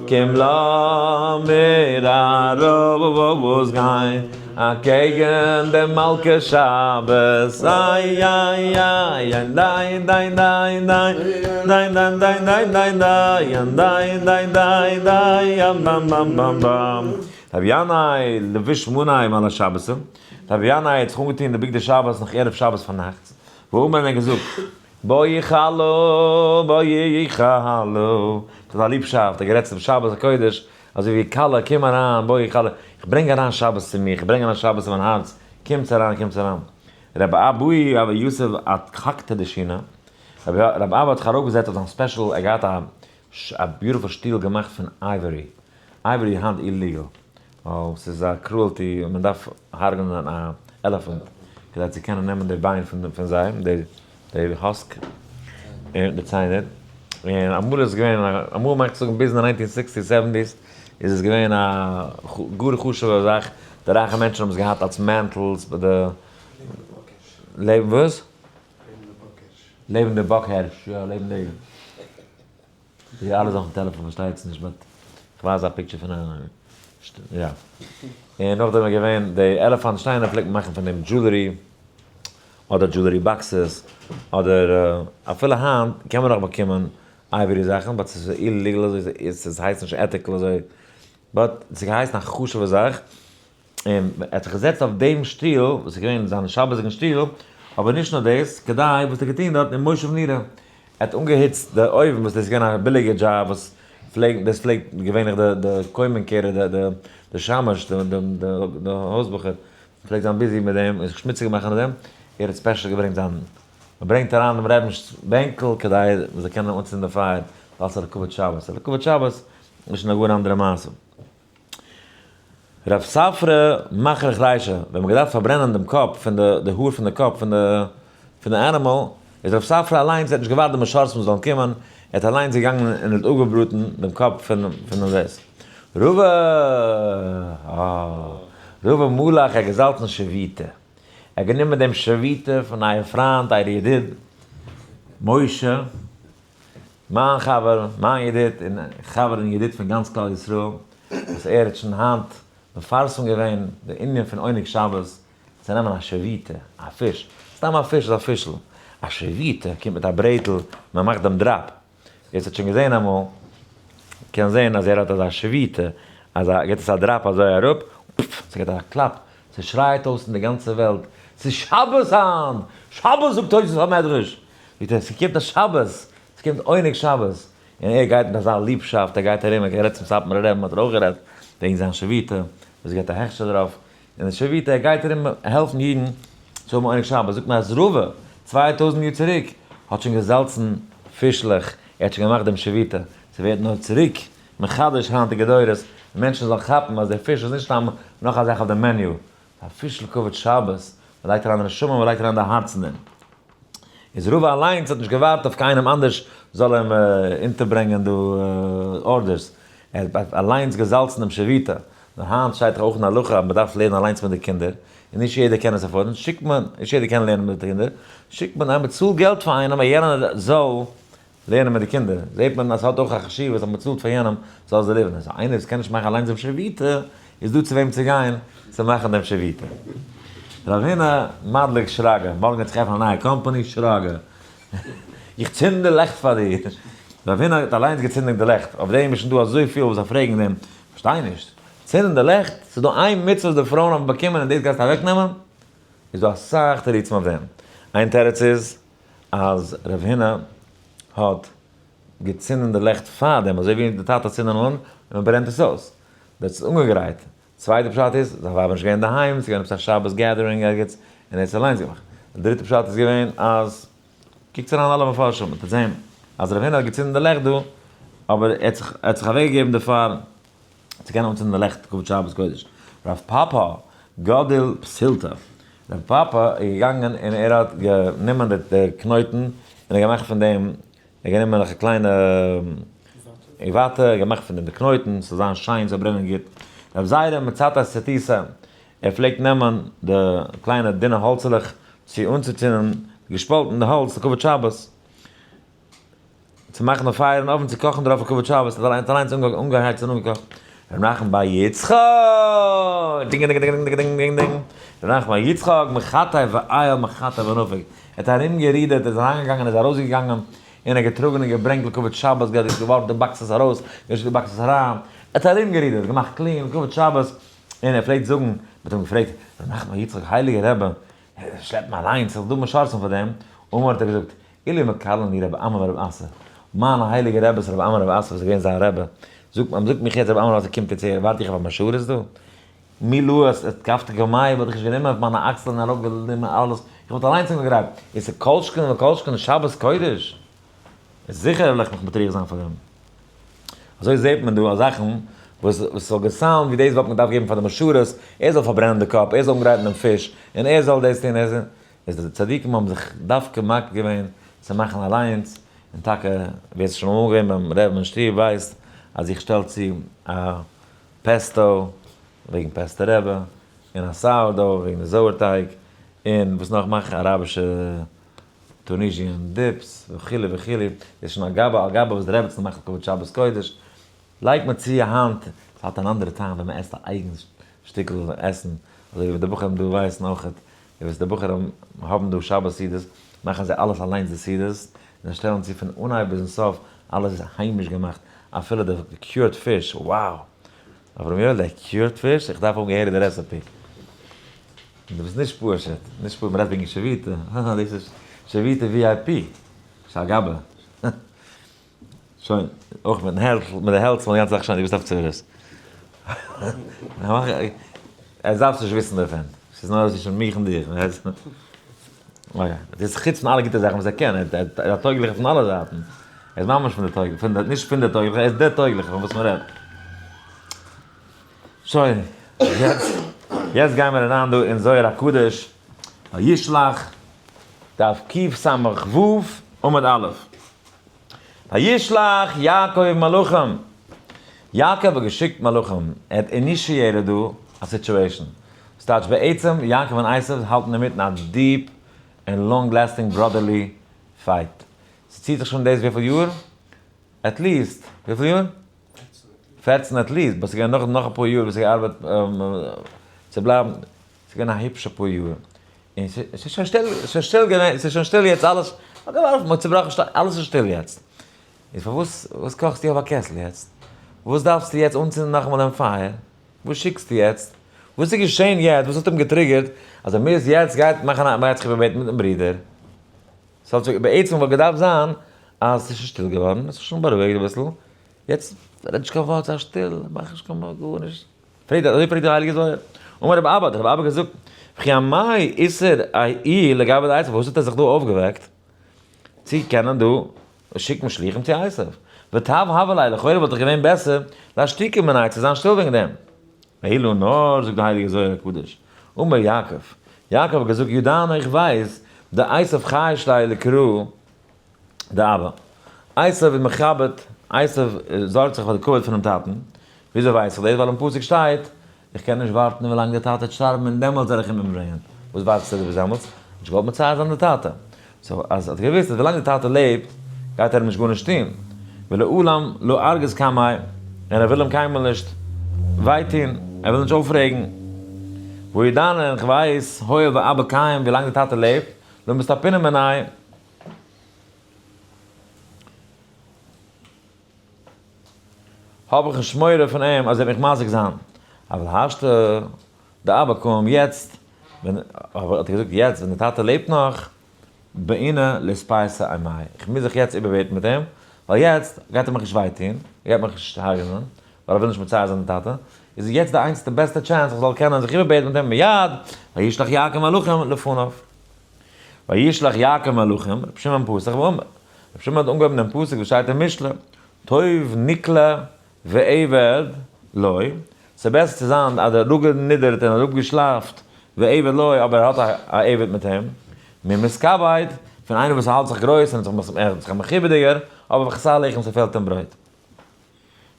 קום לאמיר ארויסגיין אקעגן דעם מלכה שבת, איי איי איי איי דיי דיי דיי דיי דיי דיי דיי דיי דיי דיי דיי דיי דיי דיי באם באם באם באם. רבי ינאי לבש מנאי מעל השבת, רבי ינאי האט זיך אנגעטון די בגדי שבת נאך ערב שבת פארנאכטס, ואמר און ער האט געזאגט, בואי כלה, בואי כלה, מיט אזא ליבשאפט, ער האט גערעדט צום שבת הקודש, אזוי ווי כלה, קום אריין, בואי כלה, איך ברענג אריין שבת צו מיר, איך ברענג אריין שבת אין מיין הארץ, קומטס אריין, קומטס אריין. רבי אבהו אבא יוסף אדחקתא דשינה, רבי אבא האט זיך ארויפגעזעצט אויף זיין special, ער האט געהאט א beautiful שטול געמאכט פון ivory, ivory איז היינט illegal, ווייל ס'איז א cruelty און מען דארף הרג'נען א elephant כדי צו קענען נעמען די ביין פון זיי, די husk און די ציינער, און אמאל איז עס געווען, אמאל מיין איך צו זאגן ביז אין די nineteen sixties seventies איז עס געווען א גאר חשוב'ע זאך, די רייכע מענטשן האבן עס געהאט אלס mantels ביי די. לעבן וואס? לעבן די באק הערש, יא לעבן די. די אלע זאכן טעלעפאן פארשטייט עס נישט but כ'ווייז א picture פון א יא. און נאכדעם איז געווען די עלעפאנט שטיינער פלעגט מען מאכן פון דעם jewelry אדער jewelry boxes אדער אפילו היינט קען מען נאך באקומען ivory זאכן but ס'איז illegal אזוי ס'הייסט נישט ethical אזוי but ס'איז געהייסן א חשוב'ע זאך. און ער האט זיך געזעצט אויף דעם שטול, וואס איז געווען זיין שבת'דיגן שטול, אבער נישט נאר דאס, כדי וואס ער האט געטון דארט אין מושב נירא, ער האט אנגעהיצט די אויוון, וואס דאס איז געווען א ביליגע דזשאב, וואס פלעגט, דאס פלעגט געווענליך די די קוימען קערער, די די די שמש, די די די הויז בחור, פלעגט זיין busy מיט דעם, און זיך שמוציג מאכן מיט דעם, ער האט special געברענגט זיין, מען ברענגט אריין דעם רבינ'ס בענקל כדי מען זאל קענען אנצינדן די פייער, ווייל ס'איז לכבוד שבת, לכבוד שבת איז שוין א גאר אנדערע מעשה. רב ספרא מכריך רישא, ווען מ'האט געדארפט פארברענען דעם קאפ פון די די האר פון די קאפ פון די פון די animal, איז רב ספרא אליינס, ער האט נישט געווארט די משרתים זאלן קומען, ער האט אליינס געגאנגען און האט אפגעבראטן דעם קאפ פון פון דעם דאס. רבא אה רבא מלח ער האט געזאלצן שביתה, ער האט גענומען דעם שביתה פון אייער פריינט אייער ידיד משה, מיין חבר, מיין ידיד, און חבר און ידיד פון גאנץ כלל ישראל, וואס ער האט שוין היינט מפרסם געווען די ענין פון עונג שבת, צו נעמען א שביתה, א פיש, סתם א פיש איז א פישל, א שביתה קומט מיט א ברעטל, מען מאכט דעם drop, ווער ס'האט שוין געזען אמאל, קען זען אז ער האט אזא שביתה, אז ער גיבט עס א drop אזוי אראפ, פפפ, ס'געט א קלאפ, ס'שרייט אויס אין די גאנצע וועלט, ס'איז שבת היינט! שבת זאגט תוס' המדרש! זאגט ער, ס'קומט א שבת, ס'קומט עונג שבת, און ער גייט מיט אזא ליבשאפט, ער גייט ארום, ער רעדט צום סאטמארער רבי'ן האט ער אויך גערעדט וועגן זיין שביתה, וואס געבט א הכשר דערויף, און די שביתה, ער גייט ארום העלפן אידן צו האבן עונג שבת, זאגט מען אז רבא, 2000 יאר צוריק, האט שוין געזאלצן פישלעך, ער האט שוין געמאכט דעם שביתה, ס'ווערט נאר צוריק מחדש היינטיגע דורות, מענטשן זאלן כאפן אז דער פיש איז נישט סתם נאך א זאך אויף די menu, ס'איז א פיש לכבוד שבת, מ'לייגט אריין די נשמה, מ'לייגט אריין די הארץ אין דעם. איז רבא אליינס האט נישט געווארט אויף קיינעם אנדערש זאל אים אונטערברענגען די orders, ער האט אליינס געזאלצן דעם שביתה, נאר היינט שטייט דאך אויך אין הלכה אז מ'דארף לערנען אליינס מיט די קינדער, און נישט יעדער קען עס afford ן, שיקט מען, נישט יעדער קען לערנען מיט די קינדער, שיקט מען איינער, מ'צאלט געלט פאר איינעם אז יענער זאל לערנען מיט די קינדער, זעט מען אז ס'האט אויך א חשיבות אז מ'צאלט פאר יענעם זאל זיי לערנען, so איינער וואס קען נישט מאכן אליינס דעם שביתה, איז דא צו וועם צו גיין צו מאכן דעם שביתה. רב הונא מדליק שרגא, מארגן וועט זיך עפענען א נייע קאמפאני שרגא, איך צינד די לעכט פאר דיר, רב הונא האט אליינס געצינדען די לעכט, אויף דעם איז שוין דא אזויפיל וואס זיי פרעגן דעם, פארשטיי נישט, צינדן די לעכט, ס'איז דא איין מצוה וואס די פרויען האבן באקומען און דאס גייסטו אוועקנעמען? איז דא אסאך תירוצים אויף דעם, איין תירוץ איז אז רב הונא האט געצינדן די לעכט פארדעם, אזוי ווי די טאטע צינדן אן און מען ברענט עס אויס, דאס איז אנגעגרייט. צווייטע פשט איז, זיין ווייב איז נישט געווען אינדערהיים, ס'איז געווען עפעס א שבת gathering ערגעץ, און ער האט עס אליינס געמאכט. די דריטע פשט איז געווען אז, קוקטס אריין אלע מפרשים, און טוט זען אז רב הונא האט געצינדן די לעכט דא, אבער ער האט זיך ער האט זיך אוועקגעגעבן דערפאר צו קענען אנצינדן די לעכט כבוד שבת קודש. רב פפא גדיל פתילתא, רב פפא איז געגאנגען און ער האט גענומען די קנויטן און ער האט געמאכט פון דעם, ער האט גענומען אזעלכע קליינע וואטע, געמאכט פון דעם די קנויטן, ס'זאל זיין שיין, ס'זאל ברענען גוט. רב זירא מצתת צתיתא, ער פלעגט נעמען די קליינע דינע האלצעלעך צו אנצוצינדן געשפאלטן די האלץ לכבוד שבת, צו מאכן א פייער אין אויוון צו קאכן דערויף לכבוד שבת, האט ער אליינס אנגעהייצט און אנגעקאכט. ר' נחמן בר יצחק! דינג דינג דינג דינג דינג דינג דינג. ר' נחמן בר יצחק מחטא ואיל מחטא ונפק. ער האט ארומגערודערט, ער איז אריינגעגאנגען, ער איז ארויסגעגאנגען, און ער האט געטראגן און געברענגט לכבוד שבת, געווארפן די boxes ארויס, געשיקט די boxes אריין. ער האט ארומגערודערט, געמאכט clean לכבוד שבת. און ער פלעגט זאגן, מען האט אים געפרעגט, ר' נחמן בר יצחק הייליגער רבי, שלעפט מען אליינס, ס'איז דא משרתים פאר דעם, אמר האט ער געזאגט, אילו מקללני רבי אמי ורבי אסי, מיינע הייליגע רעבעס רבי אמי און רבי אסי וואס איז געווען זיין רבי, זאגט מען זאגט מיך יעצט רבי אמי און רבי אסי קומט יעצט הער, ווארט איך אויף א משרת דא? מי לו את אתכפתא קמיה וואלט איך נישט גענומען אויף מיינע אקסלען און ארויף גענומען אלעס, איך וואלט אליינס אנגעגרייט, איז כל שכן וכל שכן שבת קודש, איז זיכער וועל איך מיך מטריח זיין פאר דעם. אזוי זעט מען דא אז זאכן וואס ס'זאל גע sound ן ווי דאס וואלט מען געדארפט געבן פאר די משרת, ער זאל פארברענען די קאפ, ער זאל אנגרייטן דעם פיש, און ער זאל דאס טון, ער זאל, איז די צדיקים האבן זיך דווקא מקפיד געווען צו מאכן אליינס, און טאקע ווער ס'איז שוין אמאל געווען ביים רעבן אין שטוב ווייסט אז איך שטעל צו א פעסטא וועגן פעסטא רבי, און א sourdough וועגן די זויערטייג, און וואס נאך מאך איך אראבישע Tunisian dips וכו' וכו', דאס איז שוין א גאבע על גאבע וואס די רעבעצן מאכט לכבוד שבת קודש, לייגט מען צו א האנט, ס'האט אן אנדערע טעם ווען מ'עסט א אייגן שטיקל עסן, אזוי ווי די בחורים דא ווייסן אויכעט, די וואס די בחורים האבן דא שבת סעודות, מאכן זיי אלעס אליינס די סעודות, און זיי שטעלן צו פון אנהייב ביזן סוף, אלעס איז היימיש געמאכט, אפילו די cured fish, wow! אברהם יואל די cured fish? איך דארף האבן געהעריג די recipe. דו ביסט נישט פשוט, נישט פשוט, מ'רעדט וועגן שביתה, הא דאס איז שביתה VIP, ס'א גאבע. שוין, אויך מיטן העלצל, מיט די העלצל, די גאנצע זאך שוין, דו ביסט אויף צרות. ער דארף נישט וויסן דערפון, ס'איז נאר צווישן מיך און דיך. דאס איז חוץ פון אלע גוטע זאכן וואס ער קען, ער איז א טויגליכער פון אלע זייטן. ער איז ממש פון די טויגליכע, נישט פון די טויגליכע, ער איז דער טויגליכער פון וואס מ'רעדט. שוין, יעצט, יעצט גייען מיר אריין דא אין זוהר הקדוש, וישלח, דף קס"ו, עמוד א'. וישלח יעקב מלאכים, יעקב האט געשיקט מלאכים, ער האט initiated דא א situation. ס'טייטש בעצם יעקב און עשו האלטן אינמיטן א deep און long lasting brotherly fight. ס'ציט זיך שוין דאס וויפיל יאר? at least וויפיל יאר? 14 at least, but ס'געווען נאך נאך אפאר יאר וואס איך געארבעט צו בלייבן, ס'געווען א היפש אפאר יאר, און ס'איז שוין שטיל, ס'איז שוין שטיל געווען, ס'איז שוין שטיל יעצט אלעס, מ'האט געווארפן, מ'האט צובראכן, אלעס איז שטיל יעצט. איז פארוואס, וואס קאכסטו אויף א קעסל יעצט? וואס דארפסטו יעצט אנצינדן נאכאמאל דעם פייער? וואס שיקסטו יעצט? וואס איז געשען יעצט? וואס האט אים גע trigger ט אז ער מוז יעצט גייט מאכן א, מ'גייט זיך איבערבעטן מיטן ברודער? ס'האט זיך בעצם וואלט געדארפט זיין אז ס'איז שוין שטיל געווארן, עס איז שוין בארואיגט אביסל, יעצט רעד נישט קיין ווארט, זיי שטיל, מאך נישט קיין גארנישט. פרעגט אזוי פרעגט דער הייליגער זוהר. אמר רבי אבא, האט רבי אבא געזאגט, וכי אמאי איתער איהו לגבי דעשו, פארוואס האט ער זיך דא אויפגעוועקט צו קענען דא שיקן שליחים צו עשו? וטב הוה ליה, לכאורה וואלט דאך געווען בעסער לאשתוקי מיניה צו זיין שטיל וועגן דעם. אלא נאר, זאגט דער הייליגער זוהר הקדוש, אמר יעקב, יעקב האט געזאגט, ידענא איך ווייס, דעשו חייש ליה לקרא דאבא. עשו איז מכבד, עשו זארגט זיך פאר די כבוד פונעם טאטן, וויאזוי ווייס איך דאס? ווייל אין פסוק שטייט, איך קען נישט ווארטן ווילאנג דער טאטע וועט שטארבן און דעמאלטס וועל איך אים אומברענגען. וואס ווארטסטו ביז דעמאלטס? נישט געוואלט מצער זיין די טאטע. so אז ער האט געוואוסט אז ווילאנג די טאטע לעבט גייט ער אים נישט גארנישט טון, ולעולם לא ארגיז קמיה, און ער וויל אים קיינמאל נישט וויי טון, ער וויל נישט אויפרעגן. והא ידענא און כ'ווייס, הואיל ואבא קיים, ווילאנג די טאטע לעבט, לא מסתפינא מיניה, האב איך נישט מורא פון אים אז ער וועט מיך מזיק זיין. אבל השתא דאבא קיים יעצט, ווען, האט ער געזאגט יעצט ווען די טאטע לעבט נאך, בעינא לאתפייסא עמיה, איך מוז זיך יעצט איבערבעטן מיט אים, ווייל יעצט גייט ער מיך נישט וויי טון, ער גייט מיך נישט הרג'נען, ווייל ער וויל נישט מצער זיין די טאטע, איז יעצט די איינציגסטע בעסטע chance איך זאל קענען זיך איבערבעטן מיט אים מיד, וישלח יעקב מלאכים לפניו. וישלח יעקב מלאכים, רבי שמעון פתח ואמר, רבי שמעון האט אנגעהויבן דעם פסוק וואס שטייט אין משלי, טוב נקלה ועבד לו, ס'איז בעסער צו זיין אז ער אראפגענידערט און אראפגעשלייפט ועבד לו, אבער ער האט א עבד מיט אים, ממתכבד, פון איינער וואס האלט זיך גרויס און איז זיך א מכובד'יגער, אבער וחסר לחם ס'פעלט אים ברויט.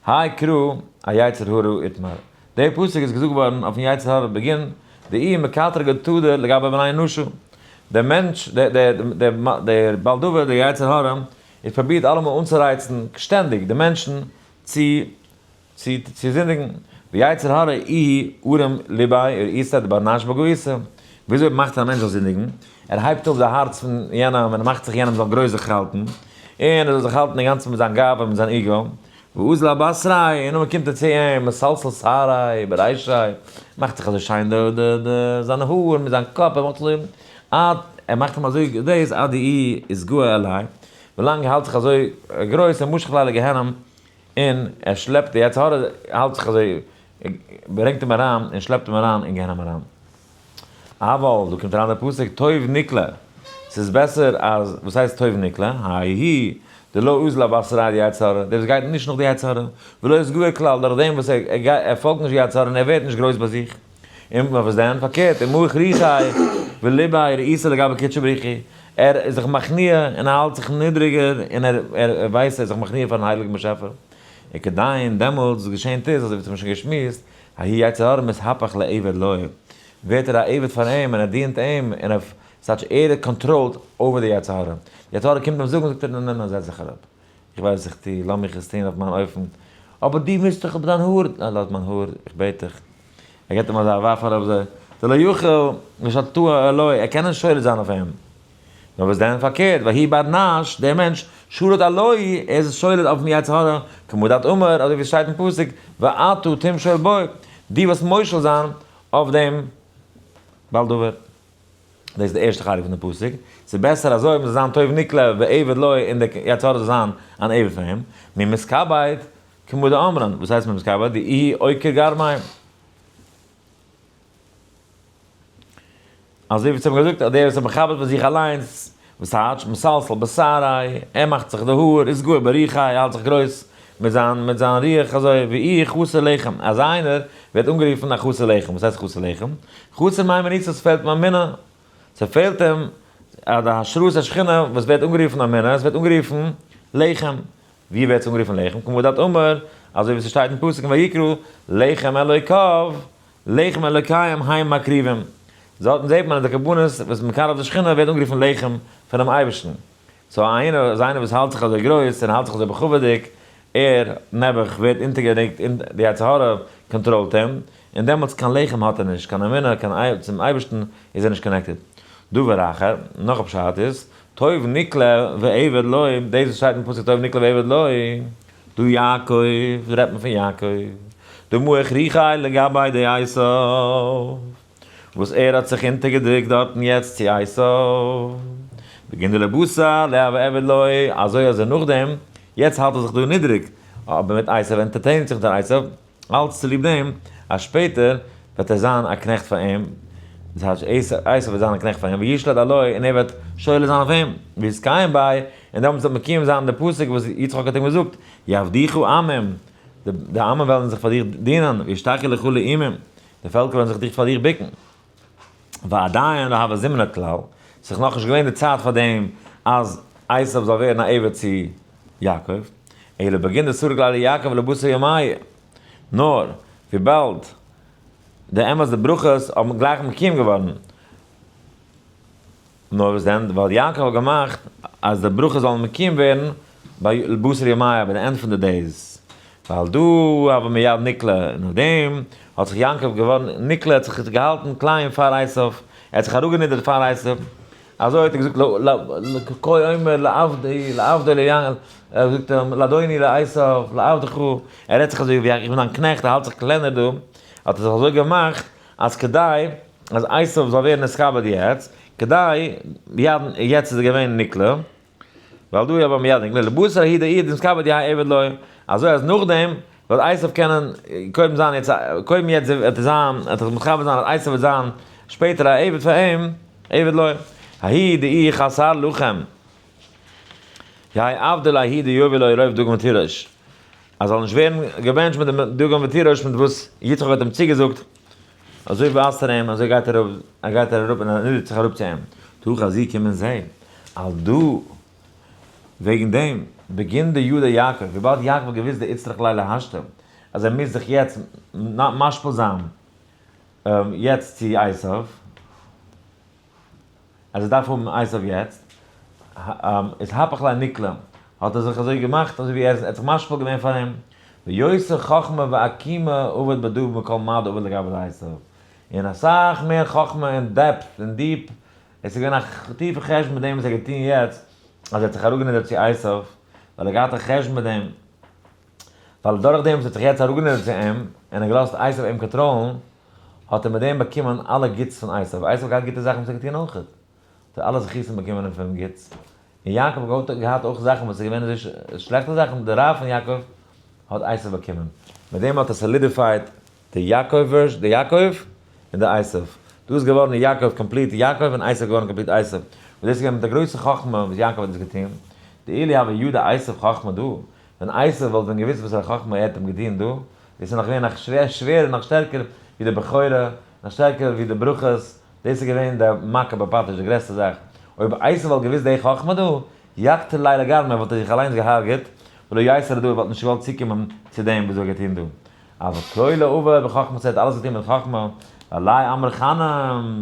האי קרא אייצר הרע איתמר. דער פסוק איז געזאגט געווארן אויפן יצר הרע בגין דאיהו מקטרגא תדיר לגבי בני אנשא. דער מענטש, דער בעל דבר, דער יצר הרע, ער פרובירט אלעמאל אנצורייצן שטענדיג די מענטשן צו צו צו זינדיגן, ויצר הרע איהו ארם ליביה ורעותיה דבר נש בגאותא, וויאזוי מאכט ער א מענטש זאל זינדיגן? ער הייבט אויף די הארץ פון יענעם און ער מאכט זיך יענעם זאל גרויס זיך האלטן, און ער זאל זיך האלטן אינגאנצן מיט זיין גאווה מיט זיין ego, ואזיל אבתריה, און נאכדעם קומט ער צו אים, מסלסל שעריה ברישיה, מאכט זיך אזוי שיין די די די זיינע האר מיט זיין קאפ, ער מאכט אזוי עד ער מאכט אים אזוי דאס עד דאיהו אתגאי עליה, ווילאנג ער האלט זיך אזוי גרויס, ומשך ליה לגיהנם, און ער שלעפט די יצר הרע האלט זיך אזוי, ברענגט אים אריין און שלעפט אים אריין אין גיהנום אריין. אבל, דא קומט אריין דער פסוק טוב נקלה, ס'איז בעסער אז, וואס הייסט טוב נקלה? האי דלא אזיל אבתריה דיצר הרע, דער וואס גייט נישט נאך די יצר הרע, ולא אתגאי כלל, דורך דעם וואס ער פאלגט נישט די יצר הרע און ער ווערט נישט גרויס ביי זיך. און וואס דען? פארקערט, ומעיך רוחיה וליביה רעותא לגבי קודשא בריך הוא, ער איז זיך מכניע און ער האלט זיך נידריגער און ער ווייסט ער איז זיך מכניע פארן הייליגן באשעפער. וכדין, דעמאלטס וואס געשענט איז, אזוי ווי מיר האבן שוין געשמועסט, ההוא יצר הרע מתהפך לעבד לו, ווערט ער א עבד פאר אים און ער דינט אים און ער, ס'טייטש ער קאנטראלט over די יצר הרע. די יצר הרע קומט אים זאגן זאגט ער נע נע נע זעץ זיך אראפ, איך ווייס וואס איך טו, לאז מיך עס טון אויף מיין אופן, אבער דו מוזט דאך אויף דיין האר, נע לאז מיין האר, איך בעט דיך. ער געבט אים אזא ווארף אראפ אזוי, דלא יכיל לשלטאה עלוי, ער קען נישט שולט זיין אויף אים. נאר וואס דען פארקערט, והאי בר נש, דער מענטש, שליט עלוי, ער איז שולט אויפן יצר הרע, כמה דאת אמר, אזוי ווי עס שטייט אין פסוק, ואתה תמשול בו, דו וועסט מושל זיין אויף דעם בעל דבר. דאס איז די ערשטע חלק פון די פסוק, ס'איז בעסער אזוי מ'זאל זיין טוב נקלה ועבד לו און די יצר הרע זאל זיין אן עבד פאר אים, ממתכבד כמו דאמרן, וואס הייסט ממתכבד? דאיהו עוקר גרמיה. אזוי ווי צו האבן געזאגט אז דער וואס איז מכבד פאר זיך אליינס, וואס טייטש, מסלסל בשערי', ער מאכט זיך די האר, אתגאי ברוחיה, ער האלט זיך גרויס מיט זיין מיט זיין רוח אזוי ואיהו חסר לחם, אזא איינער ווערט אנגערופן א חסר לחם, וואס הייסט חסר לחם? חסר מהימנותא, עס פעלט אים אמונה, ס'פעלט אים די השראת השכינה וואס ווערט אנגערופן אמונה, עס ווערט אנגערופן לחם, ווי ווערט עס אנגערופן לחם? כמה דאת אמר, אזוי ווי ס'שטייט אין פסוק אין ויקרא, לחם אלוקיו, לחם אלוקיהם הם מקריבים. דארטן זעט מען אז די קרבנות וואס מקרב די שכינה ווערט אנגערופן לחם פונעם אייבערשטן. so איינער איז איינער וואס האלט זיך אזוי גרויס און האלט זיך אזוי בכבוד'יג, ער, נעבעך, ווערט אונטערגערוקט און די יצר הרע קאנטראלט אים, און דעמאלטס קיין לחם האט ער נישט, קיין אמונה, קיין צום אייבערשטן איז ער נישט connected. דבר אחר, נאך א פשט איז, טוב נקלה ועבד לו, דאס וואס שטייט אין פסוק טוב נקלה ועבד לו, דא יעקב, רעדט מען פון יעקב, דמעיך רוחיה לגביה דעשו, וואס ער האט זיך אונטערגעדרוקט דארטן יעצט צו עשו, בגין דלבתר ליהוי עביד ליה, אזוי אז ער נאכדעם, יעצט האלט ער זיך דא נידריג, אבער מיט עשו entertain ט זיך דער עשו, אלץ צוליב דעם אז שפעטער וועט ער זיין א קנעכט פאר אים, דאס הייסט עשו וועט זיין א קנעכט פאר אים, וישלוט עלוי, און ער וועט שולט זיין אויף אים, ויתקיים ביה, און דעמאלטס וועט מקוים זיין די פסוק וואס יצחק האט אים געזאגט, יעבדוך עמים, די עמים וועלן זיך פאר דיר דינען, וישתחו לך לאומים, די פעלקער וועלן זיך דיך פאר דיר בוקן. ועדיין לא הוה זימנא כלל, ס'איז נאכנישט געווען די צייט פאר דעם אז עשו זאל ווערן א עבד צו יעקב, אלא בגין דסרק ליה ליעקב לבתר ימיה, נאר וויבאלד די אמת די ברכות האבן גלייך מקוים געווארן, נאר וואס דען, ווייל יעקב האט געמאכט אז די ברכות זאלן מקוים ווערן ביי לבתר ימיה, ביי די end פון די days, ווייל דא הוה מיד נקלה, און נאך דעם האט זיך יעקב געווארן נקלה, ער האט זיך געהאלטן קליין פאר עשו, ער האט זיך אראפגענידערט פאר עשו, אזוי האט ער געזאגט כה אומר לעבדי לעבדו ליעקב, ער זאגט לאדוני לעשו לעבדך, ער רעדט זיך אזוי ווי איך בין דיין קנעכט, ער האלט זיך קלענער דא, האט ער זיך אזוי געמאכט אז כדי אז עשו זאל ווערן נתכבד יעצט, כדי יעצט איז ער געווען נקלה, ווייל דא הוה מיד נקלה, לבתר ההוא דאיהו דמתכבד יהא עבד לו, אזוי אז נאכדעם וועט עשו קענען קודם זיין יעצט, קודם יעצט וועט ער זיין, וועט ער זיך מתכבד זיין אז עשו וועט זיין שפעטער א עבד פאר אים, עבד לו, ההוא דאיהו חסר לחם, יהא עבדא לההוא דיהבי ליה רוב דגן ותירוש, אז זאל נישט ווערן געבענטשט מיט דעם דגן ותירוש מיט וואס יצחק האט אים צוגעזאגט, אזוי ווייזט ער אים, אזוי גייט ער אראפ, גייט ער אראפ און ער נידערט זיך אראפ צו אים, תא חזי קום און זע, על דא, וועגן דעם, בגין דידע יעקב, וויבאלד יעקב האט געוואוסט דאיצטריך ליה לאשתא, אז ער מוז זיך יעצט משפיל זיין יעצט צו עשיו. אז ער דארף האבן עשיו יעצט, איז הפך ליה נקלה, האט ער זיך אזוי געמאכט אזוי ווי ער האט זיך משפיל געווען פאר אים, ויותר חכמה ועקימה עבד בדא מכל מה דעבד לגבי עשיו, און אסאך מער חכמה און depth און deep, עס איז געווען א טיפע חשבון מיט דעם וואס ער האט געטון יעצט, אז ער האט זיך אראפגענידערט צו עשיו, ווייל ער האט געהאט א חשבון מיט דעם, ווייל דורך דעם וואס ער האט זיך יעצט אראפגענידערט צו אים, און ער האט געלאזט עשיו אים קאנטראלן, האט ער מיט דעם באקומען אלע גוטס פון עשיו, עשיו האט געהאט גוטע זאכן וואס ער האט געטון אויך, האט ער אלע זכותים באקומען פון גוטס, און יעקב האט געהאט אויך זאכן וואס איז געווען אזוי שלעכטע זאכן, די רע פון יעקב האט עשיו באקומען, מיט דעם האט ער solidified די יעקב version, די יעקב און די עשיו, דא איז געווארן יעקב complete יעקב און עשיו געווארן complete עשיו, און דאס איז געווען מיט א גרויסע חכמה וואס יעקב האט דאס געטון, דאילו הוה ידע עשיו חכמה דא, ווען עשיו וואלט ווען געוואוסט וואסערע חכמה ער האט אים געטון דא, דאס איז נאך געווען נאך שווערער נאך שטערקער ווי די בכורה, נאך שטערקער ווי די ברכות, דאס איז געווען די מכה בפטיש די גרעסטע זאך, אויב עשיו וואלט געוואוסט די חכמה דא, יקטל ליה לגרמיה וואלט ער זיך אליינס געהארגעט, ולא ייתי לדא ער וואלט נישט געוואלט צוקומען צו דעם וואס ער האט געטון דא. אבל כולא עבד בחכמה ער האט אלעס געטון מיט חכמה, ועליה אמרה חנה, און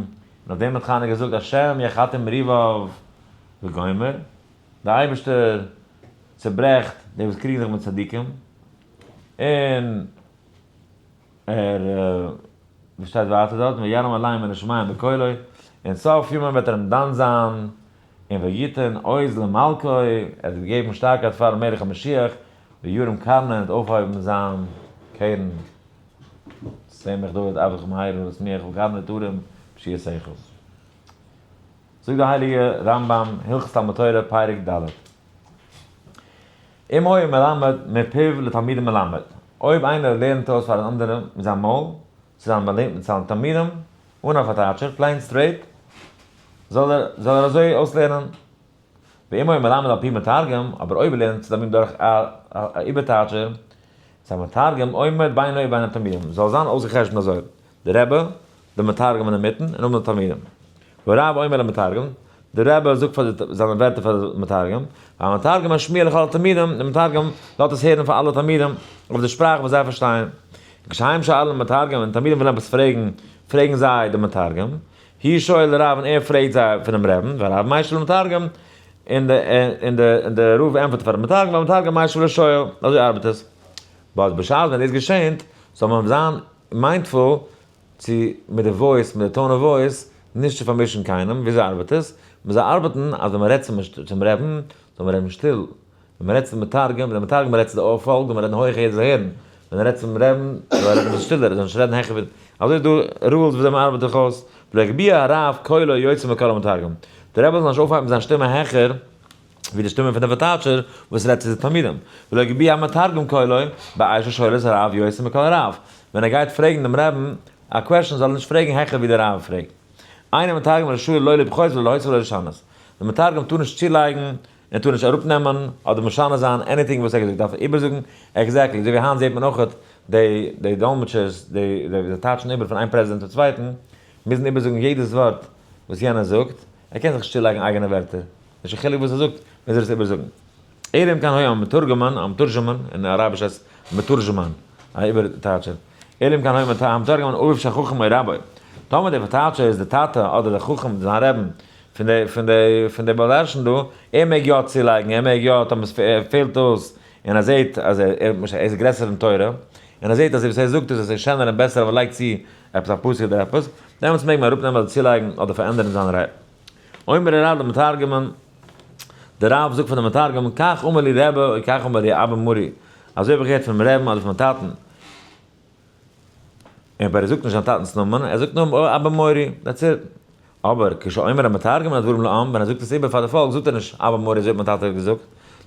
אויף דעם האט חנה געזאגט השם יחתם ריביו וגומר, דער אייבערשטער צעברעכט די וואס קריגן זיך מיט צדיקים, און ער, ווי שטייט ווייטער דארט, וירם עליהם מן השמים בקולו, אין סוף ימים וועט ער אים דן זיין, און ויתן עוז למלכו, ער האט געגעבן שטארקייט פארן מלך המשיח, וירם קרנו און האט אויפהויבן זיין קרן, צמח דוד עבדך מהרה להצמיח וקרנו תרום בישועתך. זאגט די הייליגע רמב ם, הלכות תלמוד תורה, פרק ד'. אם היה מלמד מפיו לתלמידים מלמד, אויב איינער לערנט אויס פאר אן אנדערע מיט זיין מויל, צו זיין באלערנט מיט זיינע תלמידים, אן א פארטייטשער, plain straight, זאל ער זאל ער אזוי אויסלערנען. ואם היה מלמד על פי מתרגם, אבער אויב ער לערנט צו תלמידים דורך א איבערטייטשער, איז המתרגם עומד בינו ובין התלמידים, זאל זיין אויסגע'חשבונ'ט אזוי, די רבי, די מתרגם אינמיטן, און נאכדעם די תלמידים. והרב אומר למתרגם, די רבי זאגט פאר די זיינע ווערטער פאר די מתרגם, והמתרגם משמיע לכל התלמידים, די מתרגם לאזט עס הערן פאר אלע תלמידים, אויף די שפראך וואס זיי פארשטייען. כשהם שואלים למתרגם, ווען תלמידים ווילן עפעס פרעגן, פרעגן זיי די מתרגם, הוא שואל לרב און ער פרעגט זיי פונעם רעבן, והרב משיב למתרגם, און די און די און די רב ענטפערט פארן מתרגם, והמתרגם משיב לשואל, אזוי ארבעט עס. but בשעת ווען דאס געשענט, זאל מען זיין mindful צו מיט די voice, מיט די tone of voice, נישט צו פארמישן קיינעם, וויאזוי ארבעט עס? מען זאל ארבעטן אז ווען מען רעדט צום רעבן, זאל מען רעדן שטיל, ווען מען רעדט צום מתרגם, ווען דער מתרגם רעדט צו די פאלק, זאל מען רעדן הויך יעדער זאל הערן, ווען ער רעדט צום רעבן, זאל ער רעדן אביסל שטילער, ער זאל נישט רעדן העכער ווי, אזוי איז דא rules וויאזוי מען ארבעט זיך אויס, ולא יגביה הרב קולו יותר מקול המתרגם, דער רבי זאל נישט אויפהייבן זיין שטימע העכער ווי די שטימע פון דער פארטייטשער וואס רעדט צו די תלמידים, ולא יגביה המתרגם קולו בעת ששואל את הרב יותר מקול הרב, ווען ער גייט פרעגן דעם רעבן א question זאל ער נישט פרעגן העכער ווי דער רב פרעגט. אין המתרגם רשאי לא לפחות ולא להוסיף ולא לשנות, דער מתרגם טאר נישט צולייגן און טאר נישט אראפנעמען אדער משנה זיין anything וואס ער האט געזאגט, דארף ער איבערזאגן exactly, אזוי ווי היינט זעט מען אויכעט די די דאלמעטשערס די די טייטשן איבער פון איין פרעזידענט צום צווייטן, מוזן איבערזאגן יעדעס ווארט וואס יענער זאגט, ער קען זיך נישט צולייגן אייגענע ווערטער, נישט קיין חילוק וואס ער זאגט מוז ער עס איבערזאגן. אלא אם כן היה המתורגמן, המתורג'מן, אין אראביש הייסט מתורג'מן, א איבערטייטשער, אלא אם כן היה המתורגמן אביו של חכם או רבו, טאמער דער פארטייטשער איז די טאטע אדער דער חכם זיין רעבן פון די פון די פון די בעל דרשן דא, ער מעג יא צולייגן, ער מעג יא טאמער עס פעלט אויס און ער זעט אז ער איז גרעסער אין תורה, און ער זעט אז וואס ער זאגט איז עס איז שענער און בעסער אויב ער לייגט צו עפעס א פסוק אדער עפעס, דעמאלטס מעג מען אראפנעמען אדער צולייגן אדער פארענדערן זיין רייד. אומר הרב למתרגמן, דער רב זאגט פאר דעם מתרגם, כך אמר לי רבי או כך אמר לי אבא מורי, אזוי האב איך געהערט פונעם רעבן אדער פון מיין טאטן, אבער ער זאגט נישט זיין טאטנ'ס נאמען, ער זאגט נאר אבא מורי, that's it. אבער כשאומר המתרגם הדברים לעם, ווען ער זאגט עס איבער פאר די פאלק, זאגט ער נישט אבא מורי אזוי האט מיין טאטע געזאגט,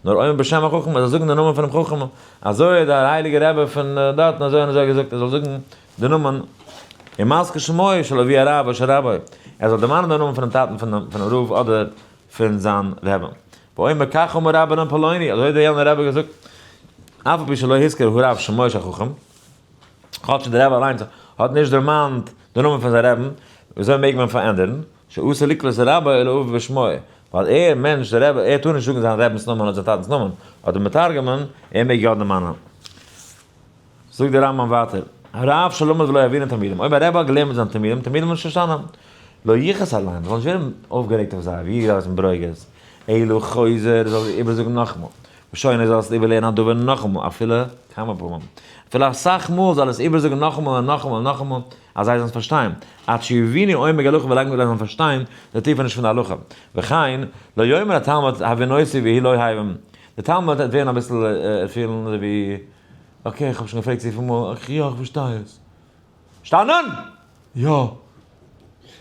נאר אומר בשם החכם, ער זאל זאגן די נאמען פונעם חכם, אזוי האט דער הייליגער רבי פון דארטן אזוי און אזוי געזאגט, ער זאל זאגן די נאמען, ומזכיר שמו של אבי הרב או של רבו, ער זאל דערמאנען די נאמען פונעם טאטן פונעם רב אדער פון זיין רעבען. ואומר כך אמר רבנן פלוני, אזוי האט דער יענער רבי געזאגט, אף על פי שלא הזכיר הרב שמו של חכם, כאטש דער רבי אליינס האט נישט דערמאנט די נאמען פון זיין רעבען, וויאזוי מעג מען פארענדערן, שאסור לקרוא את רבו אלא אביו בשמו, ווייל ער, מענטש, דער רבי, ער טאר נישט זאגן זיין רעבענס נאמען אדער זיין טאטענס נאמען, אדער מתרגמן, ער מעג יא דערמאנען. זאגט דער רמב ם ווייטער, הרב שלמד ולא הבינו תלמידים, אויב א רבי האט געלערנט מיט זיינע תלמידים, תלמידים האבן נישט פארשטאנען. לא יכעס עליהם, זאל נישט ווערן אויפגערעגט אויף זיי, ווי געזאגט אין ברוגז, אלא חוזר, זאל איבערזאגן נאכאמאל, ושונה זאל עס איבערלערנען הדבר נאכאמאל, אפילו כמה פעמים, אפילו אסאך מאל זאל עס איבערזאגן נאכאמאל און נאכאמאל און נאכאמאל, אז זיי זאלן עס פארשטיין, עד שיבינו עומק הלכה ווילאנג זיי זאלן פארשטיין די טיפעניש פון די הלכה. וכן, לא יאמר התלמיד הבינותי והוא לא הבין, די תלמיד וועט ווערן אביסל פילן אזוי ווי, okay איך האב שוין געפרעגט צופיל מאל, יא איך פארשטיי עס. שטאנען! יא!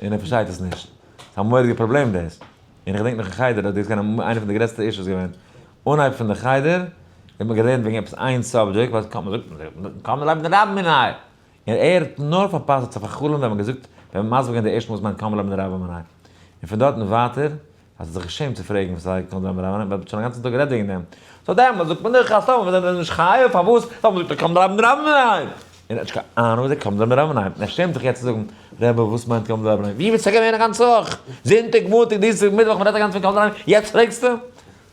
און ער פארשטייט עס נישט. ס'איז א מורא'דיגע פראבלעם דאס. און איך געדענק נאך אין חדר אז דאס איז געווען איינע פון די גרעסטע issues געווען. אנהייב פון די חדר האט מען געלערנט וועגן עפעס איין subject, ווייל קאן מען זאגט קאן מען לעבן די רבים מנין. און ער האט נאר פארפאסט האט זיך פאר'חלומ'ט ווען מען געזאגט ווען מען מסביר געווען די ערשטע מאל וואס מיינט קאן מען לעבן די רבים מנין. און פון דארט און ווייטער האט ער זיך געשעמט צו פרעגן וואס הייסט קאן לעבן די רבים מנין, ווייל מען האט שוין א גאנצן טאג גערעדט וועגן דעם. so דעמאלטס זאגט מען דאך אז טאמער מיר זענען נישט חייב פארוואס טאמער זאגט ער קאן לעבן די רבים מנין. און ער האט נישט קיין אהנונג וואס איז קאן לעבן די רבים מנין. און ער שעמט זיך יעצט צו זאגן רבי וואס מיינט קאן לעבן די רבים מנין? ווי ביסטו געווען א גאנצע וואך? זונטאג מאנטאג דינסטאג מיטוואך מען רעדט א גאנצע פון קאן לעבן יעצט פרעגסטו?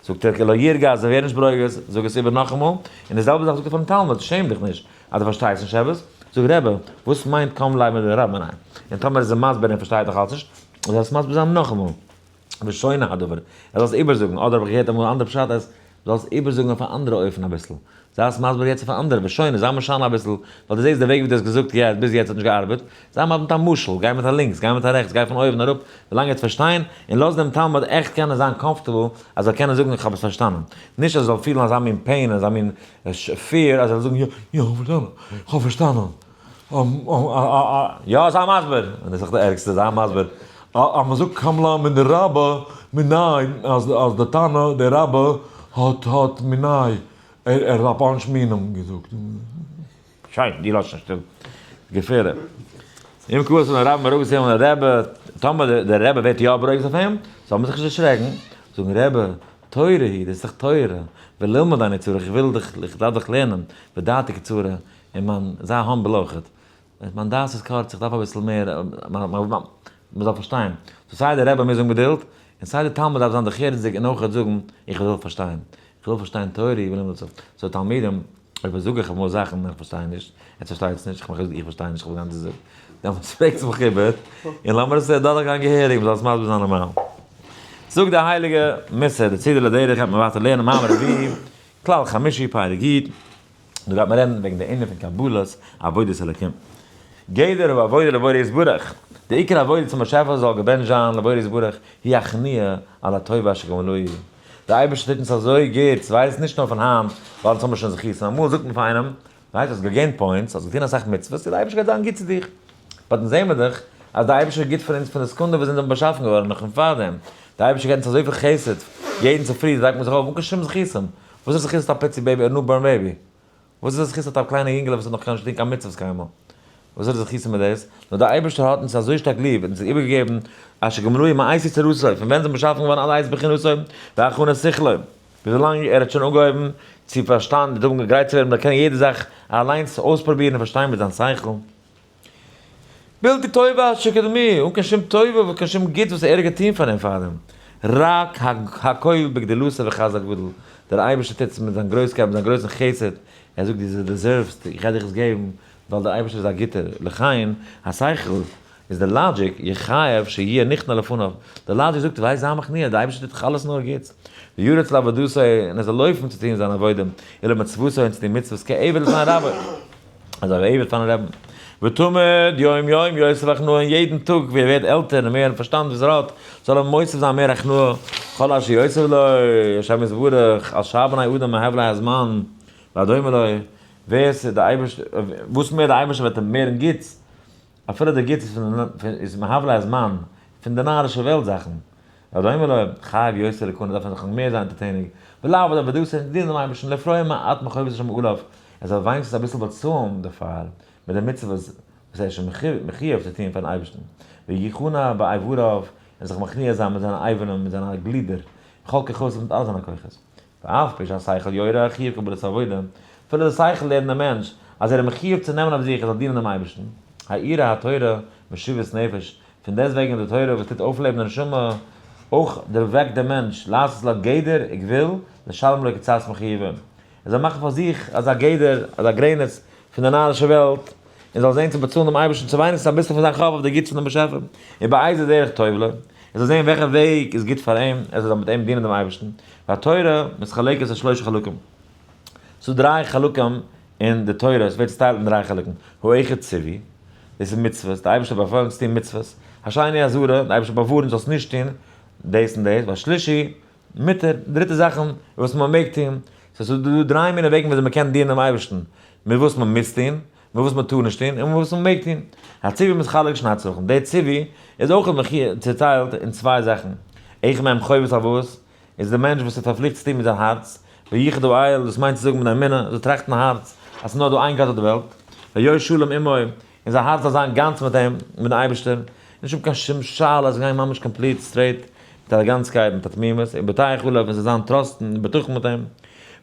זאגט ער לא ירגז, זיי ווערן נישט ברוגז, זאג עס איבער נאכאמאל, און די זעלבע זאך זאגט ער פארן תלמיד, שעם דיך נישט אז דו פארשטייסט נישט עפעס, זאג רבי, וואס מיינט קם ליה בדרבה מיניה? און טאמער איז ער מסביר און פארשטייט נאך אלץ נישט, זאל ער עס מסביר זיין נאכאמאל, ושונה הדבר, ער זאל עס איבערזאגן, אדער האב איך געהערט אמאל א אנדערע פשט אז זאל עס איבערזאגן אויף א אנדערע אופן אביסל, זיי עס מסביר יעצט אויף א אנדערע, ושונה, זיי משנה אביסל, ווייל דו זעסט די וועג ווי דו האסט געזאגט יעצט ביז יעצט האט נישט געארבעט, זיי מסביר מיט א משל, גיי מיט א לינקס, גיי מיט א רעכטס, גיי פון אויבן אראפ, ווילאנג ער וועט פארשטיין, און לאז דעם תלמיד עכט קענען זיין comfortable אז ער זאל קענען זאגן איך האב עס פארשטאנען, נישט אז ער זאל פילן אזא מין pain, אזא מין fear אז ער זאל זאגן יא, יא, איך האב פארשטאנען, איך האב פארשטאנען, יא, זיי מסביר, און דאס איז דאך די ערגסטע, זיי מסביר. אז מען זאגט קם ליה בדרבה מיניה אז אז די תנא די רבי האט האט מיניה ער האט א bunch מינים געזאגט. שוין, דו לאז שוין שטיל. געפערליך. אם כעס על הרב מרוגז און דער רבי, טאמער דער רבי ווערט יא ברוגז אויף אים, זאל מען זיך נישט דערשרעקן, זאגן רבי, תורה היא, דאס איז דאך תורה, וללמוד אני צריך, איך וויל דיך, איך דארף דיך לערנען, ודעתי קצרה, און מיין, זיי humble אויכעט. מיין דעת איז קורץ, איך דארף אביסל מער, מען זאל פארשטיין. so סיי דער רבי מוז האבן געדולד, און סיי דער תלמיד דארף זיין דרך-ארצ'דיג און אויכעט זאגן, איך וויל פארשטיין. איך וויל פארשטיין תורה, איך וויל so תלמידים, אויב זאג איך אמאל זאכן איך פארשטיי נישט, עטס פארשטייטס נישט, איך מאך איך פארשטיי נישט, איך האב גארנישט געזאגט, דעמאלטס פרעגטס מיך איבער, און לאמיר עס אדורכגיין געהעריג, מען זאל עס מסביר זיין נארמאל. זאגט די הייליגע מוסר, די צידה לדרך גייט מען ווייטער לערנען מאמר רביעי, כלל חמישי, פרק י', דא גייט מען רעדן וועגן די ענין פון קבלת עבודת אלקים. גדר העבודה לבורא יתברך, די עיקר עבודה צום באשעפער זאל געבענטשט זיין לבורא יתברך, היא הכניעה על הטובה אשר גמלוהו. דער אייבערשטער טוט אונז אזוי גוט, ס'ווייסט נישט נאר פון היינט, ווייל אונז האבן שוין זכותים, אמאל זאגט מען פאר איינעם, ווייסט האסט גע gain ט points, האסט געטון אסאך מצוות, דער אייבערשטער גייט זיין גוט צו דיך. but אונז זעהן מיר דאך אז דער אייבערשטער איז גוט פאר אונז פון די סעקונדע וואס אונז זענען באשאפן געווארן, נאך פון פארדעם. דער אייבערשטער געבט אונז אזויפיל חסד, יעדן צופרי וועקט מען זיך אויף אן קיין שום זכותים. וואס איז זכות האט א פיצי baby, א newborn baby? וואס איז זכות האט א קליינע יונגעלע וואס האט נאך קיינמאל נישט געטון קיין מצוות קיינמאל? וואס איז זכות מיט דאס? נאר דער אייבערשטער האט אונז אזוי שטארק ליב און אונז איבערגעגעבן אשר גמלוהו מעת יצירתו, פון ווען זענען באשאפן געווארן אלע עת בחינתו והכנת שכלו, ווילאנג ער האט שוין אנגעהויבן צו פארשטיין און גרייט צו ווערן דערקענען יעדע זאך אליינס אויספרובירן און פארשטיין מיט זיין שכל. בלתי טובה אשר קדמי, אן קיין שום טובה און קיין שום גוטס וואס ער האט געטון פאר אים פארדעם, רק הכל בגדולתו וחסדו הגדול, דער אייבערשטער טוט עס מיט זיין גרויסקייט, מיט זיין גרויסן חסד, ער זאגט דו deserve סט, איך גיי דיך עס געבן, ווייל דער אייבערשטער איז א גוטער, לכן, השכל, איז די logic, יחייב שיהיה נכנע לפניו, די logic זאגט וויי זיי מכניע, דער אייבערשטער טוט דאך אלעס נאר גוטס, וירוץ לעבודתו, און ער זאל לויפן צו טון זיין עבודה, ולמצוותו און צו טון מצוות כעבד לפני רבו. אזוי ווי עבד פארן רעבן. ותמיד יום יום יוסיף הכנעה און יעדן טאג ווי ער ווערט עלטער און מער פארשטאנד וואס ער האט, זאל ער מוסיף זיין מער הכנעה, כל אשר יוסיף לו השם יתברך על שאר בני אדם מהבלי הזמן והדומה לו, ווער ס'איז די אייבערשטער, וואס מער די אייבערשטער וועט אים מערן גוטס, אפילו די גוטס איז פון איז מהבלי הזמן, פון די נארישע וועלט זאכן. והדומה לו, חייב יותר להכנע דארף מען זיך מער זיין אונטערטעניג, ולעבוד עבודתו און דינען דעם אייבערשטן לפרוע מעט מחובת השם עליו, ער זאל ווייניגסטנס אביסל באצאלן דערפאר מיט די מצוות וואס ער איז שוין מחיוב צו טון פארן אייבערשטן, ויכנע באיבריו, און זיך מכניע זיין מיט זיינע אברים, מיט זיינע גלידער, בכל כוחותיו מיט אלע זיינע כוחות. ואף פי שהשכל יורה חיוב קבלת העבודה, אפילו די שכל לערנט דעם מענטש אז ער איז מחיוב צו נעמען אויף זיך ער זאל דינען דעם אייבערשטן, האירה התורה משיבת נפש, פון דעסטוועגן איז די תורה וואס טוט אויפלעבן די נשמה אויך דערוועקט דעם מענטש לעשות לה גדר וגבול לשלם לו קצת מחיובו, ער זאל מאכן פאר זיך אזא גדר, אזא גרעניץ פון די נארישע וועלט, און זאל זען צו באצאלן דעם אייבערשטן צו ווייניגסטנס אביסל פון זיין חוב אויף די גוטס פון דעם באשעפער, ובאיזה דרך טוב לו, ער זאל זען וועלכע וועג איז גוט פאר אים, ער זאל מיט אים דינען דעם אייבערשטן, והתורה מתחלקת לשלושה חלקים, ס'איז דא דריי חלקים אין די תורה, עס ווערט צוטיילט אין דריי חלקים, האחד ציווי, דאס איז מצוות, דער אייבערשטער האט באפוילן צו טון מצוות, השני אזהרה, דער אייבערשטער האט באווארנט זאלסט נישט טון דאס און דאס, והשלישי מותר, דריטע זאכן וואס מען מעג טון, so ס'איז דא דריי מיני וועגן וויאזוי מען קען דינען דעם אייבערשטן, מיט וואס מען מוז טון, מיט וואס מען טאר נישט טון, און מיט וואס מען מעג טון. הציווי מתחלק לשני צרכים, דער ציווי איז אויך צעטיילט אין צוויי זאכן, אחד מהם חובת הלבבות, איז דער מענטש וואס איז פארפליכט צו טון מיט זיין הארץ, ויחד האל, דאס מיינט צו זאגן מיט אמונה, זאל טראכטן אין הארץ אז ס'איז נאר דא איין גאט אויף די וועלט, והיה שלם עמו, און זיין הארץ זאל זיין גאנץ מיט אים, מיטן אייבערשטער, נישט האבן קיין שום שאלות, גיין ממש complete straight, מיט א גאנצקייט, מיט א תמימות, ובוטח עליו, און זאל זיין trust ן און בטחון מיט אים,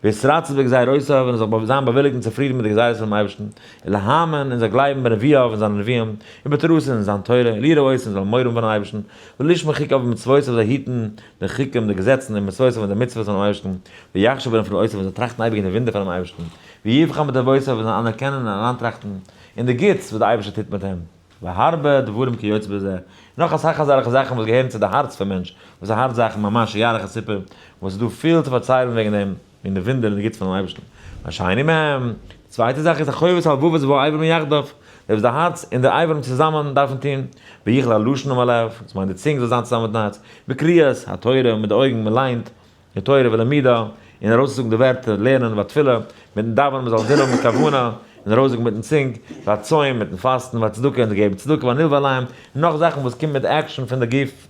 ויתרצה בגזירותיו, און זאל זיין באוויליגט און צופרידן מיט די גזירות פונעם אייבערשטן, ולהאמין, און זאל גלייבן בנביאיו און זיינע נביאים, ובתורתו און זיין תורה, וליראה אותו, און זאל מורא האבן פונעם אייבערשטן, ולשמור חוקיו ומצוותיו, זאל היטן די חוקים, די געזעצן, און מצוותיו און די מצוות פונעם אייבערשטן, ויחשוב בנפלאותיו, און זאל טראכטן אייביג אין די וואונדער פונעם אייבערשטן, ויבחן בטובותיו, און זאל אנערקענען און אריינטראכטן אין די גוטס וואס דער אייבערשטער טוט מיט אים. והרבה דברים כיוצא בזה, נאך אסאך אזעלכע זאכן וואס געהערן צו די הארץ פון מענטש, וואס איז הארץ זאכן ממש יאריך הסיפור, וואס איז דא פיל צו פארציילן וועגן דעם, וועגן די וואונדער און די גוטס פונעם אייבערשטן. והשני מהם, די צווייטע זאך איז החובת הלבבות והאיברים יחדיו, דאס וואס די הארץ און די אברים צוזאמען דארפן טון, ויכל' הלשון עם הלב, דאס מיינט די צונג זאל זיין צוזאמען מיטן הארץ, בקריאת התורה, מיט די אויגן, מען ליינט, די תורה ולמידה, און ארויסזאגן די ווערטער, לערנען והתפילה, מיטן דאווענען מען זאל דינען מיט כוונה, און ארויסזאגן מיטן צונג, והצום, מיטן פאסטן, והצדקה, און געבן צדקה, והנלווה עליהם, און נאך זאכן וואס קומט מיט action פון די גוף,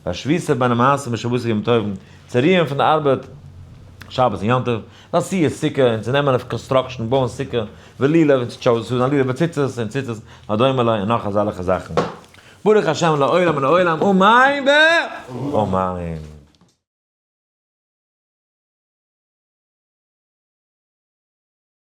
והשביתה בין המעשים בשבתות ויום טובים, צו רוען פון די ארבעט שבת און יום טוב, ועשיית סוכה, און צו נעמען אויף construction, בויען סוכה, ולולב, און צו זיין לולב וציצית, און ציצית, והדומה לו, און נאך אזעלכע זאכן. ברוך השם לעולם ולעולם, אמן ואמן.